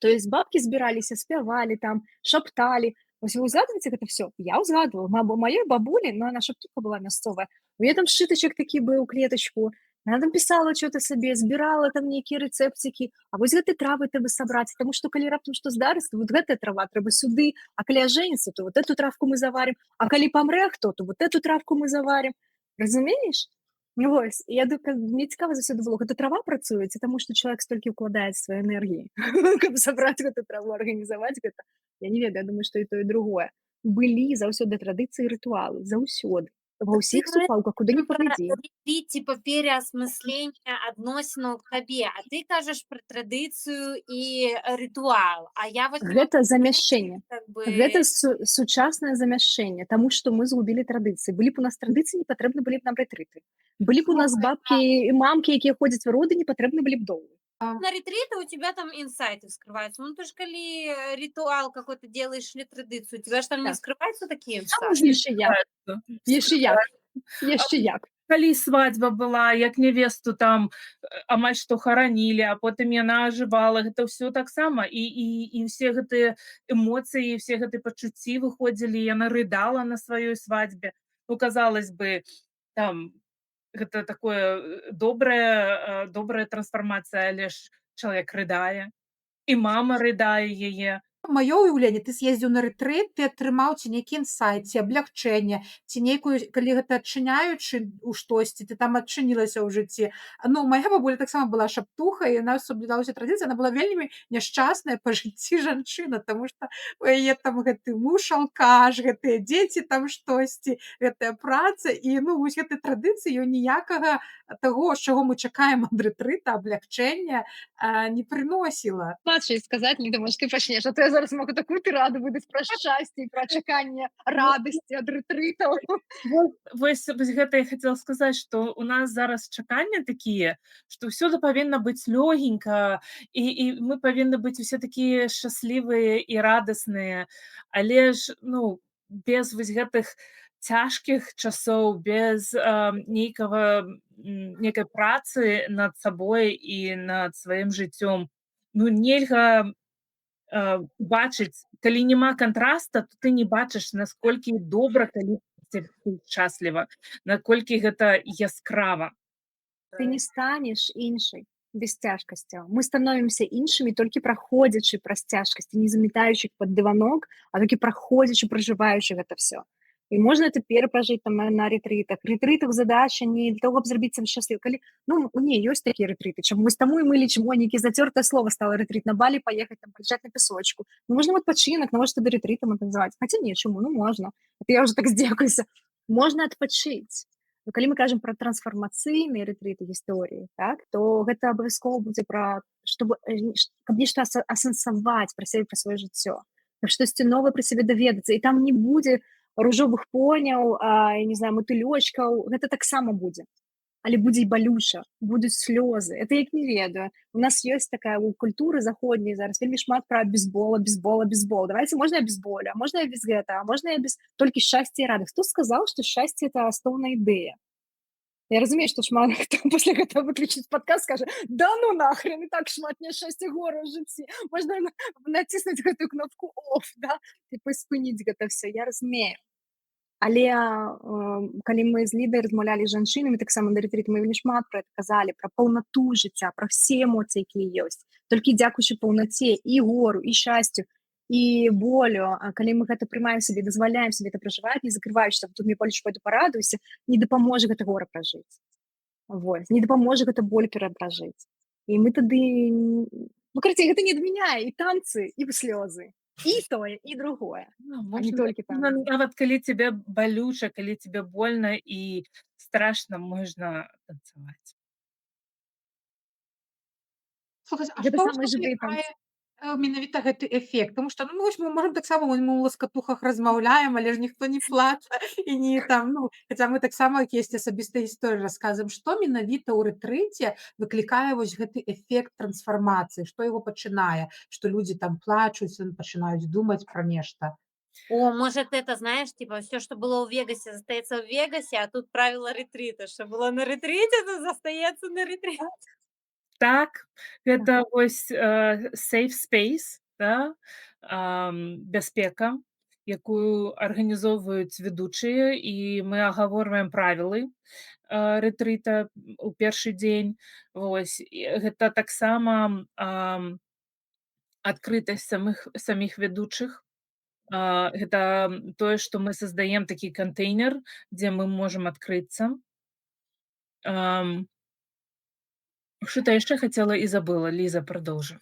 S1: То есть бабкі збіраліся, спявалі там, шапталі. Вось вы ўзгадваеце гэта всё? Я ўзгадваю. Маёй бабулі, ну, она шаптуха была мясцовая, у яе там сшытачак такі быў, клетачку, она там пісала чё-то сабе, збірала там нейкія рэцэпцікі, а вось гэты травы трэба сабраць, таму што калі раптам што здарыцца, вот гэтая трава трэба сюды, а калі ажэніцца, то вот эту травку мы заварим, а калі памрэ хто, то вот эту травку мы заварим. Разумееш? Ну вось, я думаю, мне цікава заўсёды было, гэта трава працуе ці таму, што чалавек столькі ўкладае свае энергіі, каб сабраць гэту траву, арганізаваць гэта. Я не ведаю, я думаю, што і то, і другое. Былі заўсёды традыцыі і рытуалы, заўсёды. Ва
S2: Так ты
S1: ўсіх
S2: мы
S1: суполках, куды ні
S2: про
S1: паглядзі.
S2: рэтрит, типа переосмысление адносінаў к табе, а ты кажаш пра традыцыю і рытуал, а я вот не могу
S1: Гэта
S2: понять,
S1: замяшчэнне.
S2: как бы.
S1: Гэта сучаснае замяшчэнне, таму што мы згубілі традыцыі. Былі б у нас традыцыі, не патрэбны былі б нам рэтрыты. Былі б у нас
S4: Слухай,
S1: бабкі і мамкі, якія ходзяць у роды, не патрэбны былі б доулы.
S2: На ретриты у тебя там инсайты вскрываются. Ну, ты ж калі ритуал какой-то делаешь или традыцыю, у тебя ж там не вскрываются такие инсайты?
S1: Яшчэ як. Яшчэ як. Яшчэ як.
S3: Калі свадьба была, як невесту там амаль што харанілі, а потым яна ажывала, гэта ўсё таксама і ўсе гэтыя эмоцыі, все гэтыя пачуцці выходзілі, яна рыдала на сваёй свадьбе. Ну, казалось бы, там гэта такое добрая трансфармацыя, але ж чалавек рыдае, і мама рыдае яе.
S4: Маё ўяўленне, ты з'ездзіў на рэтрыт, ты атрымаў ці нейкі інсайт, ці аблягчэнне, ці нейкую, калі гэта адчыняючы ў штосьці, ты там адчынілася ў жыцці. Ну, моя бабуля таксама была шаптуха, і яна соблюдала ўсе традыцыі, она была вельмі няшчасная па жыцці жанчына, таму што у яе там гэты муж алкаш, гэтыя дзеці там штосьці, гэтая праца, і, ну, вось гэтай традыцыі ёй ніякага таго, з чаго мы чакаем ад рэтрыта, аблягчэння, не прыносіла.
S1: Бачыш, сказаць, Ліда, можа, ты пачнеш, а то я зараз могу такую тыраду выдаць пра шчасце і пра чаканне радасці ад рэтрытаў.
S3: Вось гэта я хацела сказаць, што у нас зараз чаканні такія, што ўсюды павінна быць лёгенька, і мы павінны быць усе такія шчаслівыя і радасныя. Але ж, ну, без вось гэтых цяжкіх часоў, без нейкай працы над сабой і над сваім жыццём, ну, нельга бачыць, калі няма кантраста, то ты не бачыш, насколькі добра, калі ты шчасліва, наколькі гэта яскрава.
S1: Ты не станеш іншай без цяжкасцяў. Мы становімся іншымі, толькі праходзячы праз цяжкасці, не заметаючы іх пад дыванок, а толькі праходзячы, пражываючы гэта всё. І можна это перапражыць там на рэтрытах. Рэтрытах задача не для того, каб зрабіць шчаслівы. Калі, ну, не, ёсць такія рэтрыты, чаму вось таму і мы лічым, о, нейкі зацёртае слово стало рэтрыт, на Балі паехаць, там, палежаць на пясочку. Ну, можна адпачынак, навошта тады рэтрытам это называць? Хаця не, чаму? Ну, можна. Это я уже так здзекуюся. Можна адпачыць. Но калі мы кажам пра трансфармацыйныя рэтрыты гісторыі, так, то гэта абавязкова будзе пра, чтобы, каб нешта асэнсаваць пра сябе, пра сваё жыццё, каб штосьці новае пра сябе даведацца, і там не будзе ружовых поняў, я не знаю, матылёчкаў, гэта таксама будзе. Але будзе і балюча, будуць слёзы. Это як не ведаю. У нас ёсць такая у культуры заходняй зараз вельмі шмат пра бейсбол, бейсбол, бейсбол. Давайте, можна я без боля, можна я без гэта, а можна я без толькі шчасце і радасць. Хто сказаў, што шчасце это асноўная ідэя? Я разумею, што шмат хто пасля гэтага выключыць падкаст, скажа: "Да ну нахрен, і так шмат няшчасця, гора ў жыцці. Можна націснуць гэтую кнопку off, да, типа спыніць гэта всё". Я разумею. Але калі мы з Лідай размаўлялі з жанчынамі таксама на рэтрыт, мы вельмі шмат пра это казалі, пра паўнату жыцця, пра все эмоцыі, якія ёсць. Толькі дзякуючы паўнаце і гору, і шчасцю, і болю, а калі мы гэта прымаем сабе, дазваляем сабе это пражываць, не закрываючы, там, тут мне больш, пойду парадуюся, не дапаможа гэта гора пражыць. Вось, не дапаможа гэта боль перапражыць. І мы тады, ну, карацей, гэта не адмяняе і танцы, і слёзы. І тое, і другое.
S3: Ну,
S1: А не
S3: можна,
S1: толькі
S3: можна
S1: танцы.
S3: нават калі тебе балюча, калі тебе больно і страшна, можна танцаваць.
S4: Слухайце, а
S1: Гэта
S4: што
S1: самыя жывыя
S4: выклікае
S1: танцы.
S4: Менавіта гэты эфект? Таму што, ну, вось мы можам таксама, вон мы ў ласкатухах размаўляем, але ж ніхто не плача і не там, ну, хаця мы таксама якісь асабістыя гісторыі расказваем. Што менавіта ў рэтрыце выклікае вось гэты эфект трансфармацыі, што яго пачынае, што людзі там плачуць, пачынаюць думаць пра нешта?
S2: О, может, это, знаешь, типа, всё, что было ў Вегасе, застаецца ў Вегасе, а тут правила ретрита. Что было на ретрите, то застаецца на ретрите.
S3: Так, гэта вось safe space, да, бяспека, якую арганізоўваюць ведучыя, і мы агаворваем правілы рэтрыта ў першы дзень. Вось, і гэта таксама адкрытасць саміх ведучых. Гэта тое, што мы создаем такі кантэйнер, дзе мы можам адкрыцца. Что-то яшчэ хацела і забыла. Ліза, продолжи.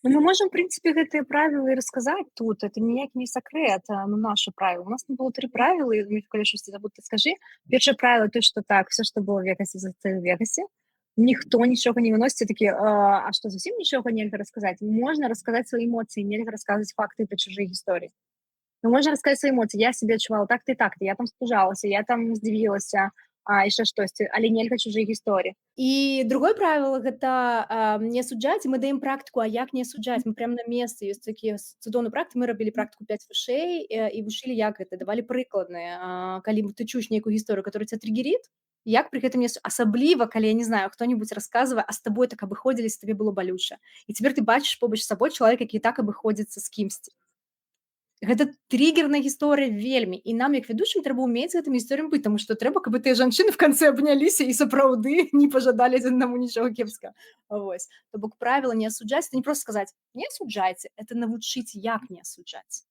S1: Ну, мы можем, в принципе, гэтыя правілы расказаць тут. Это ніякі не сакрэт, ну, нашы правілы. У нас там было тры правілы, і калі штосьці забуду, ты скажы. Першае правіла то, што так, всё, што было в Вегасе, застаецца в Вегасе. Ніхто нічога не выносіць, такі: А што, зусім нічога нельга расказаць?» Можна расказаць свае эмоцыі, нельга расказваць факты пра чужыя гісторыі. Ну, можна расказаць свае эмоцыі: «Я сябе адчувала так-то і так-то, я там спужалася, я там здзівілася», яшчэ штосьці, але нельга чужыя гісторыі.
S5: І другое правіла гэта не асуджаць. Мы даем практыку, а як не асуджаць. Мы прям на месцы, ёсць такія цудоўныя практыкі. Мы рабілі практыку 5 вушэй і вучылі, як гэта, давалі прыкладныя. Калі ты чуеш нейкую гісторыю, которая тебя триггерит, як пры гэтым не асабліва калі, я не знаю, хто-нибудь расказвае, а з табой так абыходзіліся, табе было балюча. І цяпер ты бачыш побач з сабой чалавек, які так абыходзіцца з кімсьці. Гэта триггерная гісторыя вельмі, і нам, як ведучым, трэба ўмець гэтымі гісторыямі быць, таму што трэба, каб гэтыя жанчыны в канцы абняліся і сапраўды не пажадалі адзін аднаму нічога кепскага. Вось. То бок правіла не асуджаць — это не просто сказаць: «Не асуджайце», это навучыць, як не асуджаць.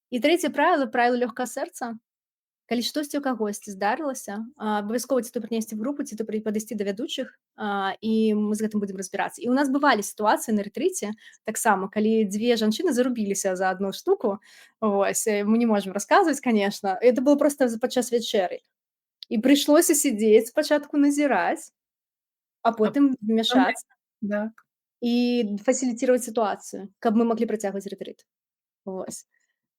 S5: І трэцяе правіла, правіла лёгкага сэрца. Калі штосьці ў кагосьці здарылася, абавязкова ці то прынесці в групу, ці то падысці да вядучых, і мы з гэтым будзем разбірацца. І ў нас бывалі сітуацыі на рэтрыце таксама, калі дзве жанчыны зарубіліся за адну штуку. Вось, мы не можам расказваць, конечно. Это было просто падчас вячэры. І прыйшлося сядзець, спачатку назіраць, а потым вмяшацца і фасіліцировать сітуацыю, каб мы маглі працягваць рэтрыт. Вось.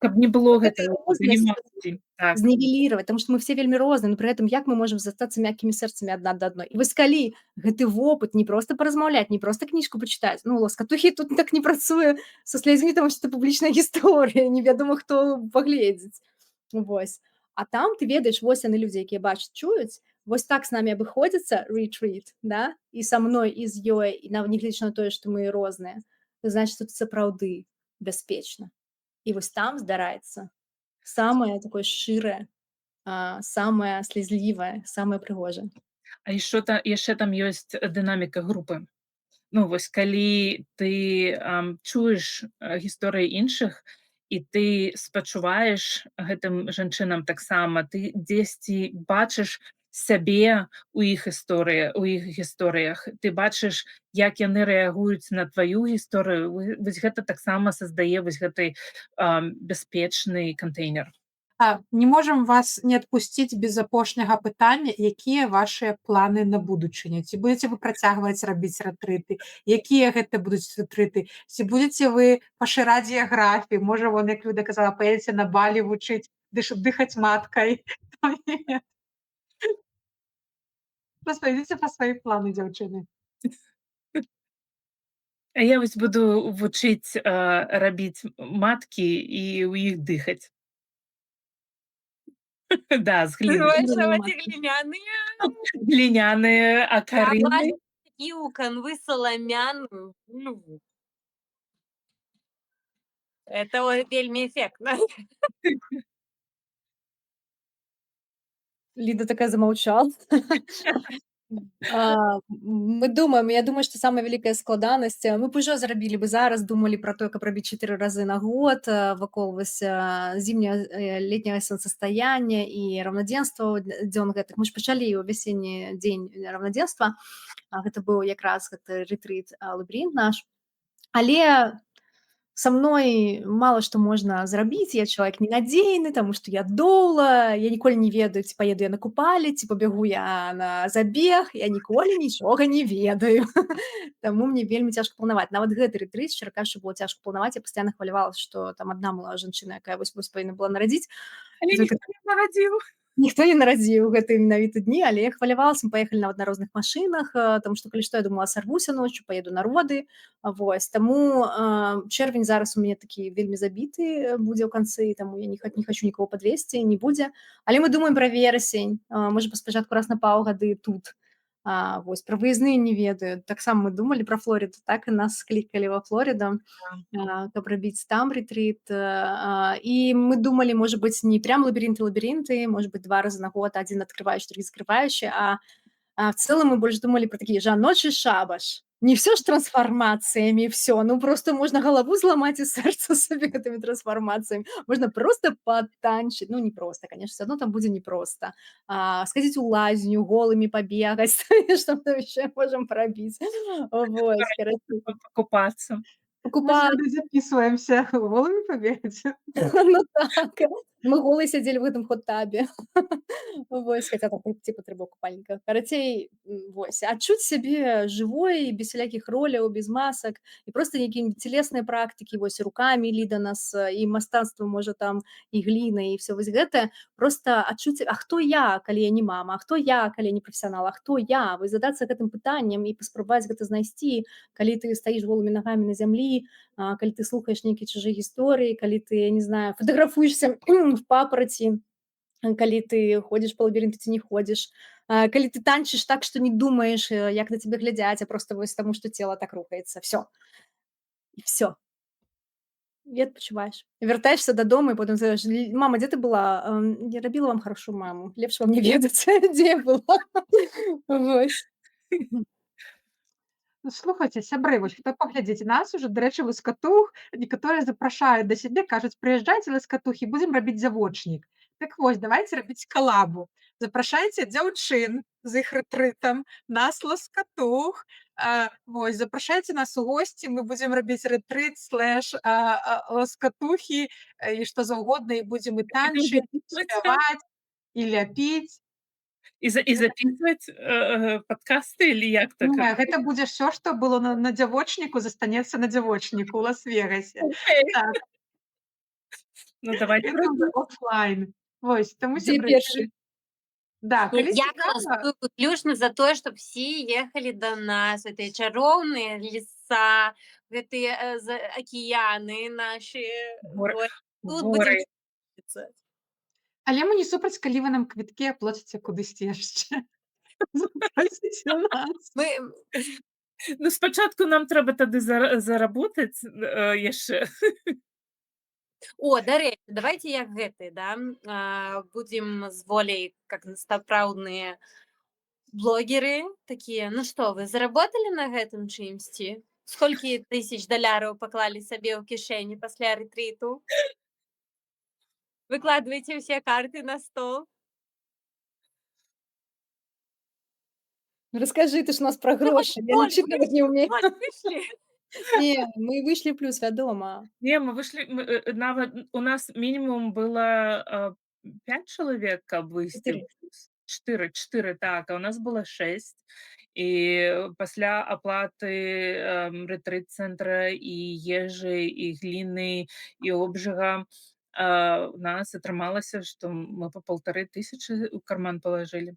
S3: Каб не было
S5: Вот
S3: гэтага
S5: рознасць
S3: так.
S5: знівелировать, потому что мы все вельмі розныя, но при этом як мы можам застацца мяккімі сэрцамі адна да адной? І вось калі гэты вопыт не проста паразмаўляць, не проста кніжку пачытаць, ну, Ласкатухі тут так не працуе са слязьмі, таму што это публічная гісторыя, невядома, хто пагледзіць. Вось. А там ты ведаеш, вось яны, людзі, якія бачаць, чуюць, вось так з намі абыходзіцца retreat, да, і са мной, і з ёй, і нават нягледзячы на тое, што мы розныя, значит, тут сапраўды бяспечна. І вось там здараецца самае такое шчырае, самае слезлівае, самае прыгожае.
S3: А еще та яшчэ там ёсць дынаміка групы. Ну вось калі ты чуеш гісторыі іншых і ты спачуваеш гэтым жанчынам таксама, ты дзесьці бачыш сябе у іх гісторыях, ты бачыш, як яны рэагуюць на тваю гісторыю. Вось гэта таксама создае вось гэты бяспечны кантэйнер.
S4: Не можам вас не адпусціць без апошняга пытання: якія вашыя планы на будучыню? Ці будзеце вы працягваць рабіць рэтрыты? Якія гэта будуць рэтрыты? Ці будзеце вы пашыраць геаграфію? Можа, вон, як Люда казала, паедзеце на Балі вучыць дыхаць маткай? Распавядзіце пра свае планы, дзяўчыны.
S3: А я вось буду вучыць рабіць маткі і ў іх дыхаць. Да, з гліны.
S2: Называешь эти глиняные?
S3: Гліняныя
S2: Я
S3: акарыны.
S2: бачу такі ў канвы саламяную бульбу. Это ой, вельмі эффектно.
S5: Ліда такая замаўчала. Мы думаем, я думаю, што самая вялікая складанасць, мы б ужо зрабілі бы зараз, думалі пра тое, каб рабіць 4 разы на год, вакол вось, зімняга, летняга солнцестаяння і раўнадзенства, дзён гэтых. Мы ж пачалі ў вясенні дзень раўнадзенства, гэта быў якраз гэты рэтрыт, лабірынт наш. Але са мной мала што можна зрабіць, я чалавек ненадзейны, таму што я доула, я ніколі не ведаю, ці паеду я на Купалле, ці пабягу я на забег, я ніколі нічога не ведаю. Таму мне вельмі цяжка планаваць. Нават гэты рэтрыт, шчыра кажучы, было цяжка планаваць, я пастаянна хвалявалася, што там адна была жанчына, якая вось-вось павінна была нарадзіць.
S3: Але
S5: Только
S3: ніхто не нарадзіў.
S5: Ніхто не нарадзіў гэтыя менавіта дні, але я хвалявалася, мы паехалі нават на розных машынах, таму што калі што, я думала, сарвуся ноччу, паеду на роды. Вось. Таму чэрвень зараз у мяне такі вельмі забіты будзе ў канцы, таму я не хачу нікого падвесці, не будзе. Але мы думаем пра верасень, можа, спачатку раз на паўгады тут. Вось, пра выязныя не ведаю. Таксама мы думалі пра Флорыду, так, і нас склікалі ва Флорыду, каб рабіць там рэтрыт. І мы думалі, можа быць, не прям лабірынты-лабірынты, можа быць, 2 разы на год, адзін адкрываючы, другі закрываючы, а в цэлым мы больш думалі пра такі жаночы шабаш. Не всё ж трансфармацыямі всё. Ну, просто можна галаву зламаць і сэрца сабе гэтымі трансфармацыямі. Можна просто патанчыць. Ну, не просто, конечно, всё равно там будзе непросто. Схадзіць у лазню, голымі пабегаць, што мы яшчэ можам парабіць. Вось, карацей.
S3: Покупаться.
S4: Мы
S5: Покупаться.
S4: сюды записываемся голымі пабегаць.
S5: Ну так, мы голыя сядзелі ў гэтым хот-табе. Вось, хаця там типа трэба ў купальніках. Карацей, вось, адчуць сябе жывой, без усялякіх роляў, без масак і просто нейкія целесныя практыкі, вось рукамі Ліда нас і мастацтва можа там, і гліна, і всё вось гэтае. Просто адчуць, а хто я, калі я не мама, а хто я, калі я не прафесіянал, а хто я? Вось задацца гэтым пытаннем і паспрабаваць гэта знайсці, калі ты стаіш голымі нагамі на зямлі, калі ты слухаеш нейкія чужыя гісторыі, калі ты, я не знаю, фатаграфуешся в папараці, калі ты ходзіш па лабірынту ці не ходзіш, калі ты танчыш так, што не думаеш, як на цябе глядзяць, а просто вось таму, што цела так рухаецца. Всё. І всё. І адпачываеш. Вяртаешся дадому і потым задаеш: "Мама, дзе ты была?" "Я рабіла вам хорошую маму. Лепш вам не ведаць, дзе я была". Вось.
S4: Ну, слухайце, сябры, вось хто паглядзіць нас уже, дарэчы, ласкатух некаторыя запрашаюць да сябе, кажуць: "Прыязджайце, ласкатухі, будзем рабіць завочнік". Так вось, давайте рабіць калабу. Запрашайце дзяўчын з іх рэтрытам, нас, ласкатух. Вось, запрашайце нас у госці, мы будзем рабіць рэтрыт слэш ласкатухі, і што заўгодна, і будзем і танчыць, і спяваць, і ляпіць.
S3: И записывать подкасты или як так?
S4: Не, гэта будзе всё, што было на дзявочніку, застанецца на дзявочніку ў Лас-Вегасе.
S3: Окей.
S4: Так.
S3: Ну, давайте
S4: Гэта ўжо офлайн. Вось, таму,
S5: Дзе
S4: сябры,
S5: першы?
S4: калі Да,
S2: Не,
S4: калі
S2: я
S4: цікава.
S2: галасую выключна за тое, чтоб все ехалі да нас, гэтыя чароўныя леса, гэтыя, за акіяны нашы.
S3: Горы.
S2: Вот. Тут будзем
S3: Горы.
S4: Але мы не супраць, калі вы нам квіткі аплоціце кудысьці яшчэ. Запросіце нас.
S2: Мы
S3: Ну, спачатку нам трэба тады заработаць, яшчэ.
S2: О, дарэчы, давайте як гэты, да, будзем з Воляй, как сапраўдныя блогеры, такія: "Ну што, вы заработали на гэтым чымсьці? Сколькі тысяч даляраў паклалі сабе ў кішэні пасля рэтрыту?" Выкладывайте все карты на стол.
S5: Ну, расскажи, ты ж у нас пра
S2: Ну, хоть
S5: грошы. Я
S2: ноль
S5: лічыць нават не
S2: выйшлі,
S5: ўмею.
S2: ноль выйшлі.
S5: Не, мы выйшлі ў плюс, вядома.
S3: Не, мы вышли, мы, нават у нас мінімум было, 5 чалавек, каб выйсці ў
S5: 4.
S3: плюс. 4, 4, так, а у нас было 6. І пасля аплаты, рэтрыт-цэнтра, і ежы, і гліны, і обжига, у нас атрымалася, што мы па 1500 ў карман палажылі.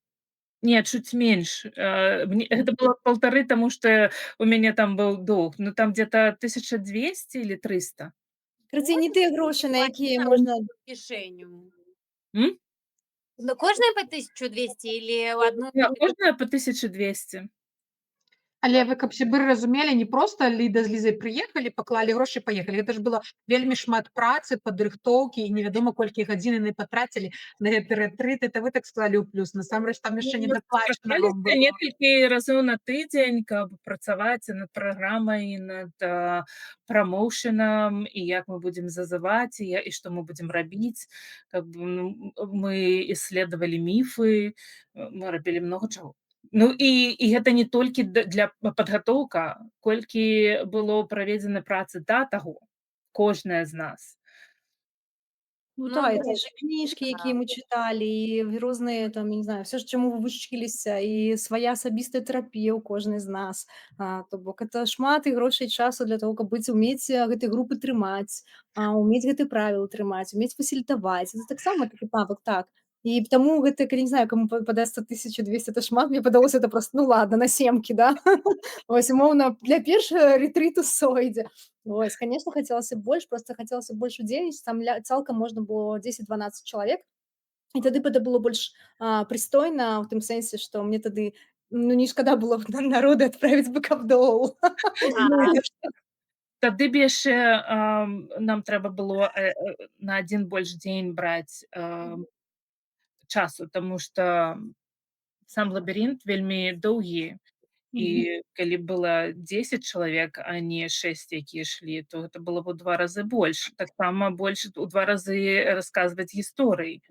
S3: Не, чуть менш. Мне гэта было 1,5, таму што у мяне там быў доўг. Ну, там где-то 1200 или 300.
S5: Карацей, не тыя грошы, на якія можна
S2: Кішэню.
S3: М?
S2: Ну, кожная по 1200 или ў адну?
S3: Не, кожная по 1200.
S4: Але вы, каб сябры разумелі, не проста Ліда з Лізай прыехалі, паклалі грошы, паехалі. Гэта ж было вельмі шмат працы, падрыхтоўкі і невядома колькі гадзін яны патрацілі на гэты рэтрыт. Это вы так склалі ў плюс. Насамрэч там яшчэ
S3: Ну,
S4: недаплачана
S3: сустракаліся
S4: вам было.
S3: некалькі разоў на тыдзень, каб працаваць над праграмай, над прамоушэнам, і як мы будзем зазываць, і што мы будзем рабіць. Как бы, ну, мы исследовали міфы, мы рабілі много чаго. Ну і гэта не толькі для падгатоўка, колькі было праведзена працы да таго, кожная з нас.
S5: Ну
S2: Ну
S5: да,
S2: да.
S5: это же кніжкі, якія мы чыталі, і розныя там, я не знаю, всё, ж чаму вы вучыліся, і свая асабістая тэрапія ў кожнай з нас. То бок это шмат і грошай, і часу для того, каб быць умець гэты групы трымаць, умець гэты правілы трымаць, умець фасілітаваць. Это таксама такі навык, так. І таму гэта, калі не знаю, каму падасца 1200, это шмат, мне падалося, это просто, ну ладно, на семкі, да. Вось, умоўна, для першага рэтрыту сойдзе. Вось, конечно, хацелася б больш, просто хацелася б больш удзельнічаць, там цалкам можна было 10-12 чалавек. І тады б это было больш прыстойна, ў тым сэнсе, што мне тады, ну, не шкада было б на народы адправіць бы кабдоў.
S3: Ну, тады б яшчэ, нам трэба было, на адзін больш дзень браць, часу, таму што сам лабірынт вельмі доўгі. І калі б было 10 чалавек, а не 6, якія ішлі, то гэта было б у 2 разы больш. Таксама больш у 2 разы расказваць гісторый.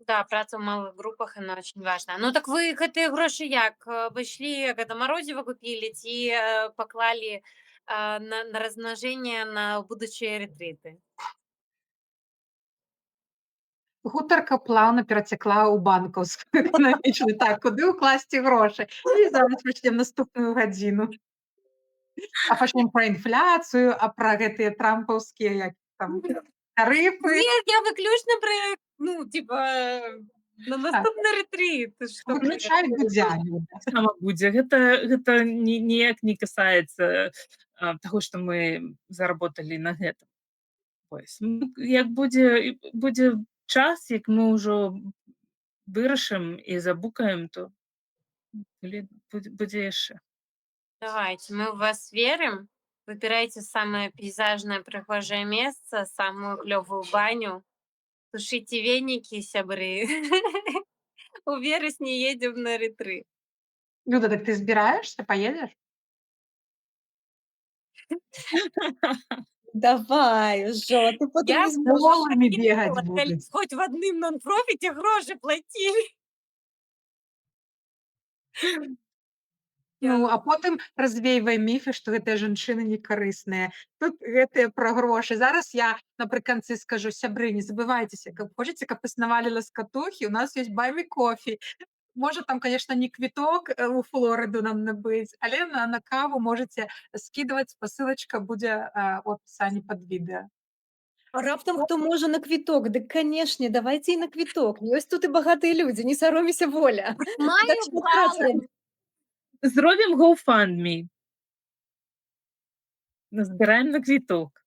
S2: Да, праца ў малых групах, она очень важна. Ну так вы гэтыя грошы як, пайшлі, як гэта, марозіва купілі ці, паклалі, на размнажэнне на будучыя рэтрыты?
S4: Гутарка плаўна перацякла ў банкаўскую эканамічную. Так, куды ўкласці грошы? І зараз пачнем наступную гадзіну. А пачнем пра інфляцыю, а пра гэтыя трампаўскія, як там, тарыфы.
S2: Нет, я выключна пра, ну, типа, на наступны рэтрыт, што
S4: Выключай Дудзя, Люда.
S3: Таксама будзе. Гэта ніяк не касаецца, таго, што мы заработали на гэтым. Вось. Ну, як будзе час, як мы ўжо вырашым і забукаем, то будзе яшчэ.
S2: Давайте, мы в вас верим. Выбирайте самое пейзажное прыгожае месца, самую клёвую баню. Сушите веники, сябры. У верасні едем на рэтрыт.
S4: Люда, так ты збіраешся, паедзеш?
S5: Давай ужо, ты потым
S2: Я
S5: не зможаш.
S4: Голымі бегаць
S2: калі
S4: будуць.
S2: хоць в адным нон-профіце грошы плацілі.
S4: Ну, а потым развейвай міфы, што гэтыя жанчыны не карысныя. Тут гэтыя пра грошы. Зараз я напрыканцы скажу: сябры, не забывайцеся, каб хочаце, каб існавалі ласкатухі, у нас ёсць Buy Me Coffee. Можа, там, конечно, не квіток, у Флорыду нам набыць, але на каву можаце скідваць, спасылачка будзе, у апісанні пад відэа.
S5: А раптам хто можа на квіток? Дык, канешне, давайце і на квіток. Ёсць тут і багатыя людзі, не саромейся, воля.
S2: Маю
S5: Так што
S2: баллы.
S3: Зробім GoFundMe. Назбіраем на квіток.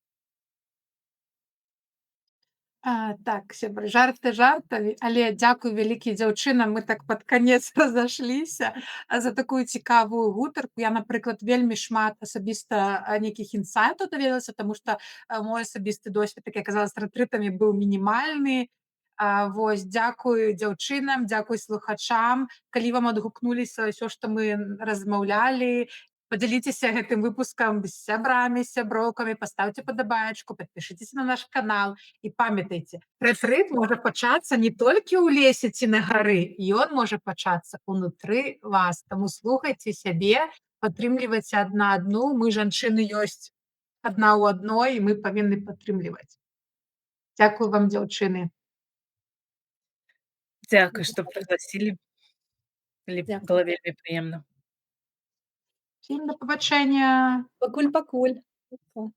S4: Так, сябры, жарты жартамі, але дзякуй вялікі дзяўчынам, мы так пад канец разышліся, за такую цікавую гутарку. Я, напрыклад, вельмі шмат асабіста, нейкіх інсайтаў даведалася, таму што, мой асабісты досвед, як я казала, з рэтрытамі быў мінімальны. Вось, дзякуй дзяўчынам, дзякуй слухачам. Калі вам адгукнуліся ўсё, што мы размаўлялі, падзяліцеся гэтым выпускам з сябрамі, сяброўкамі, пастаўце падабаечку, падпішыцеся на наш канал і памятайце, рэтрыт можа пачацца не толькі ў лесе ці на гары, ён можа пачацца унутры вас. Таму слухайце сябе, падтрымлівайце адна адну. Мы, жанчыны, ёсць адна ў адной, і мы павінны падтрымліваць. Дзякую вам, дзяўчыны.
S3: Дзякуй, што пригласили.
S5: Дзякуй.
S3: Было вельмі прыемна.
S4: Всім да пабачэння.
S5: Пакуль-пакуль. Па.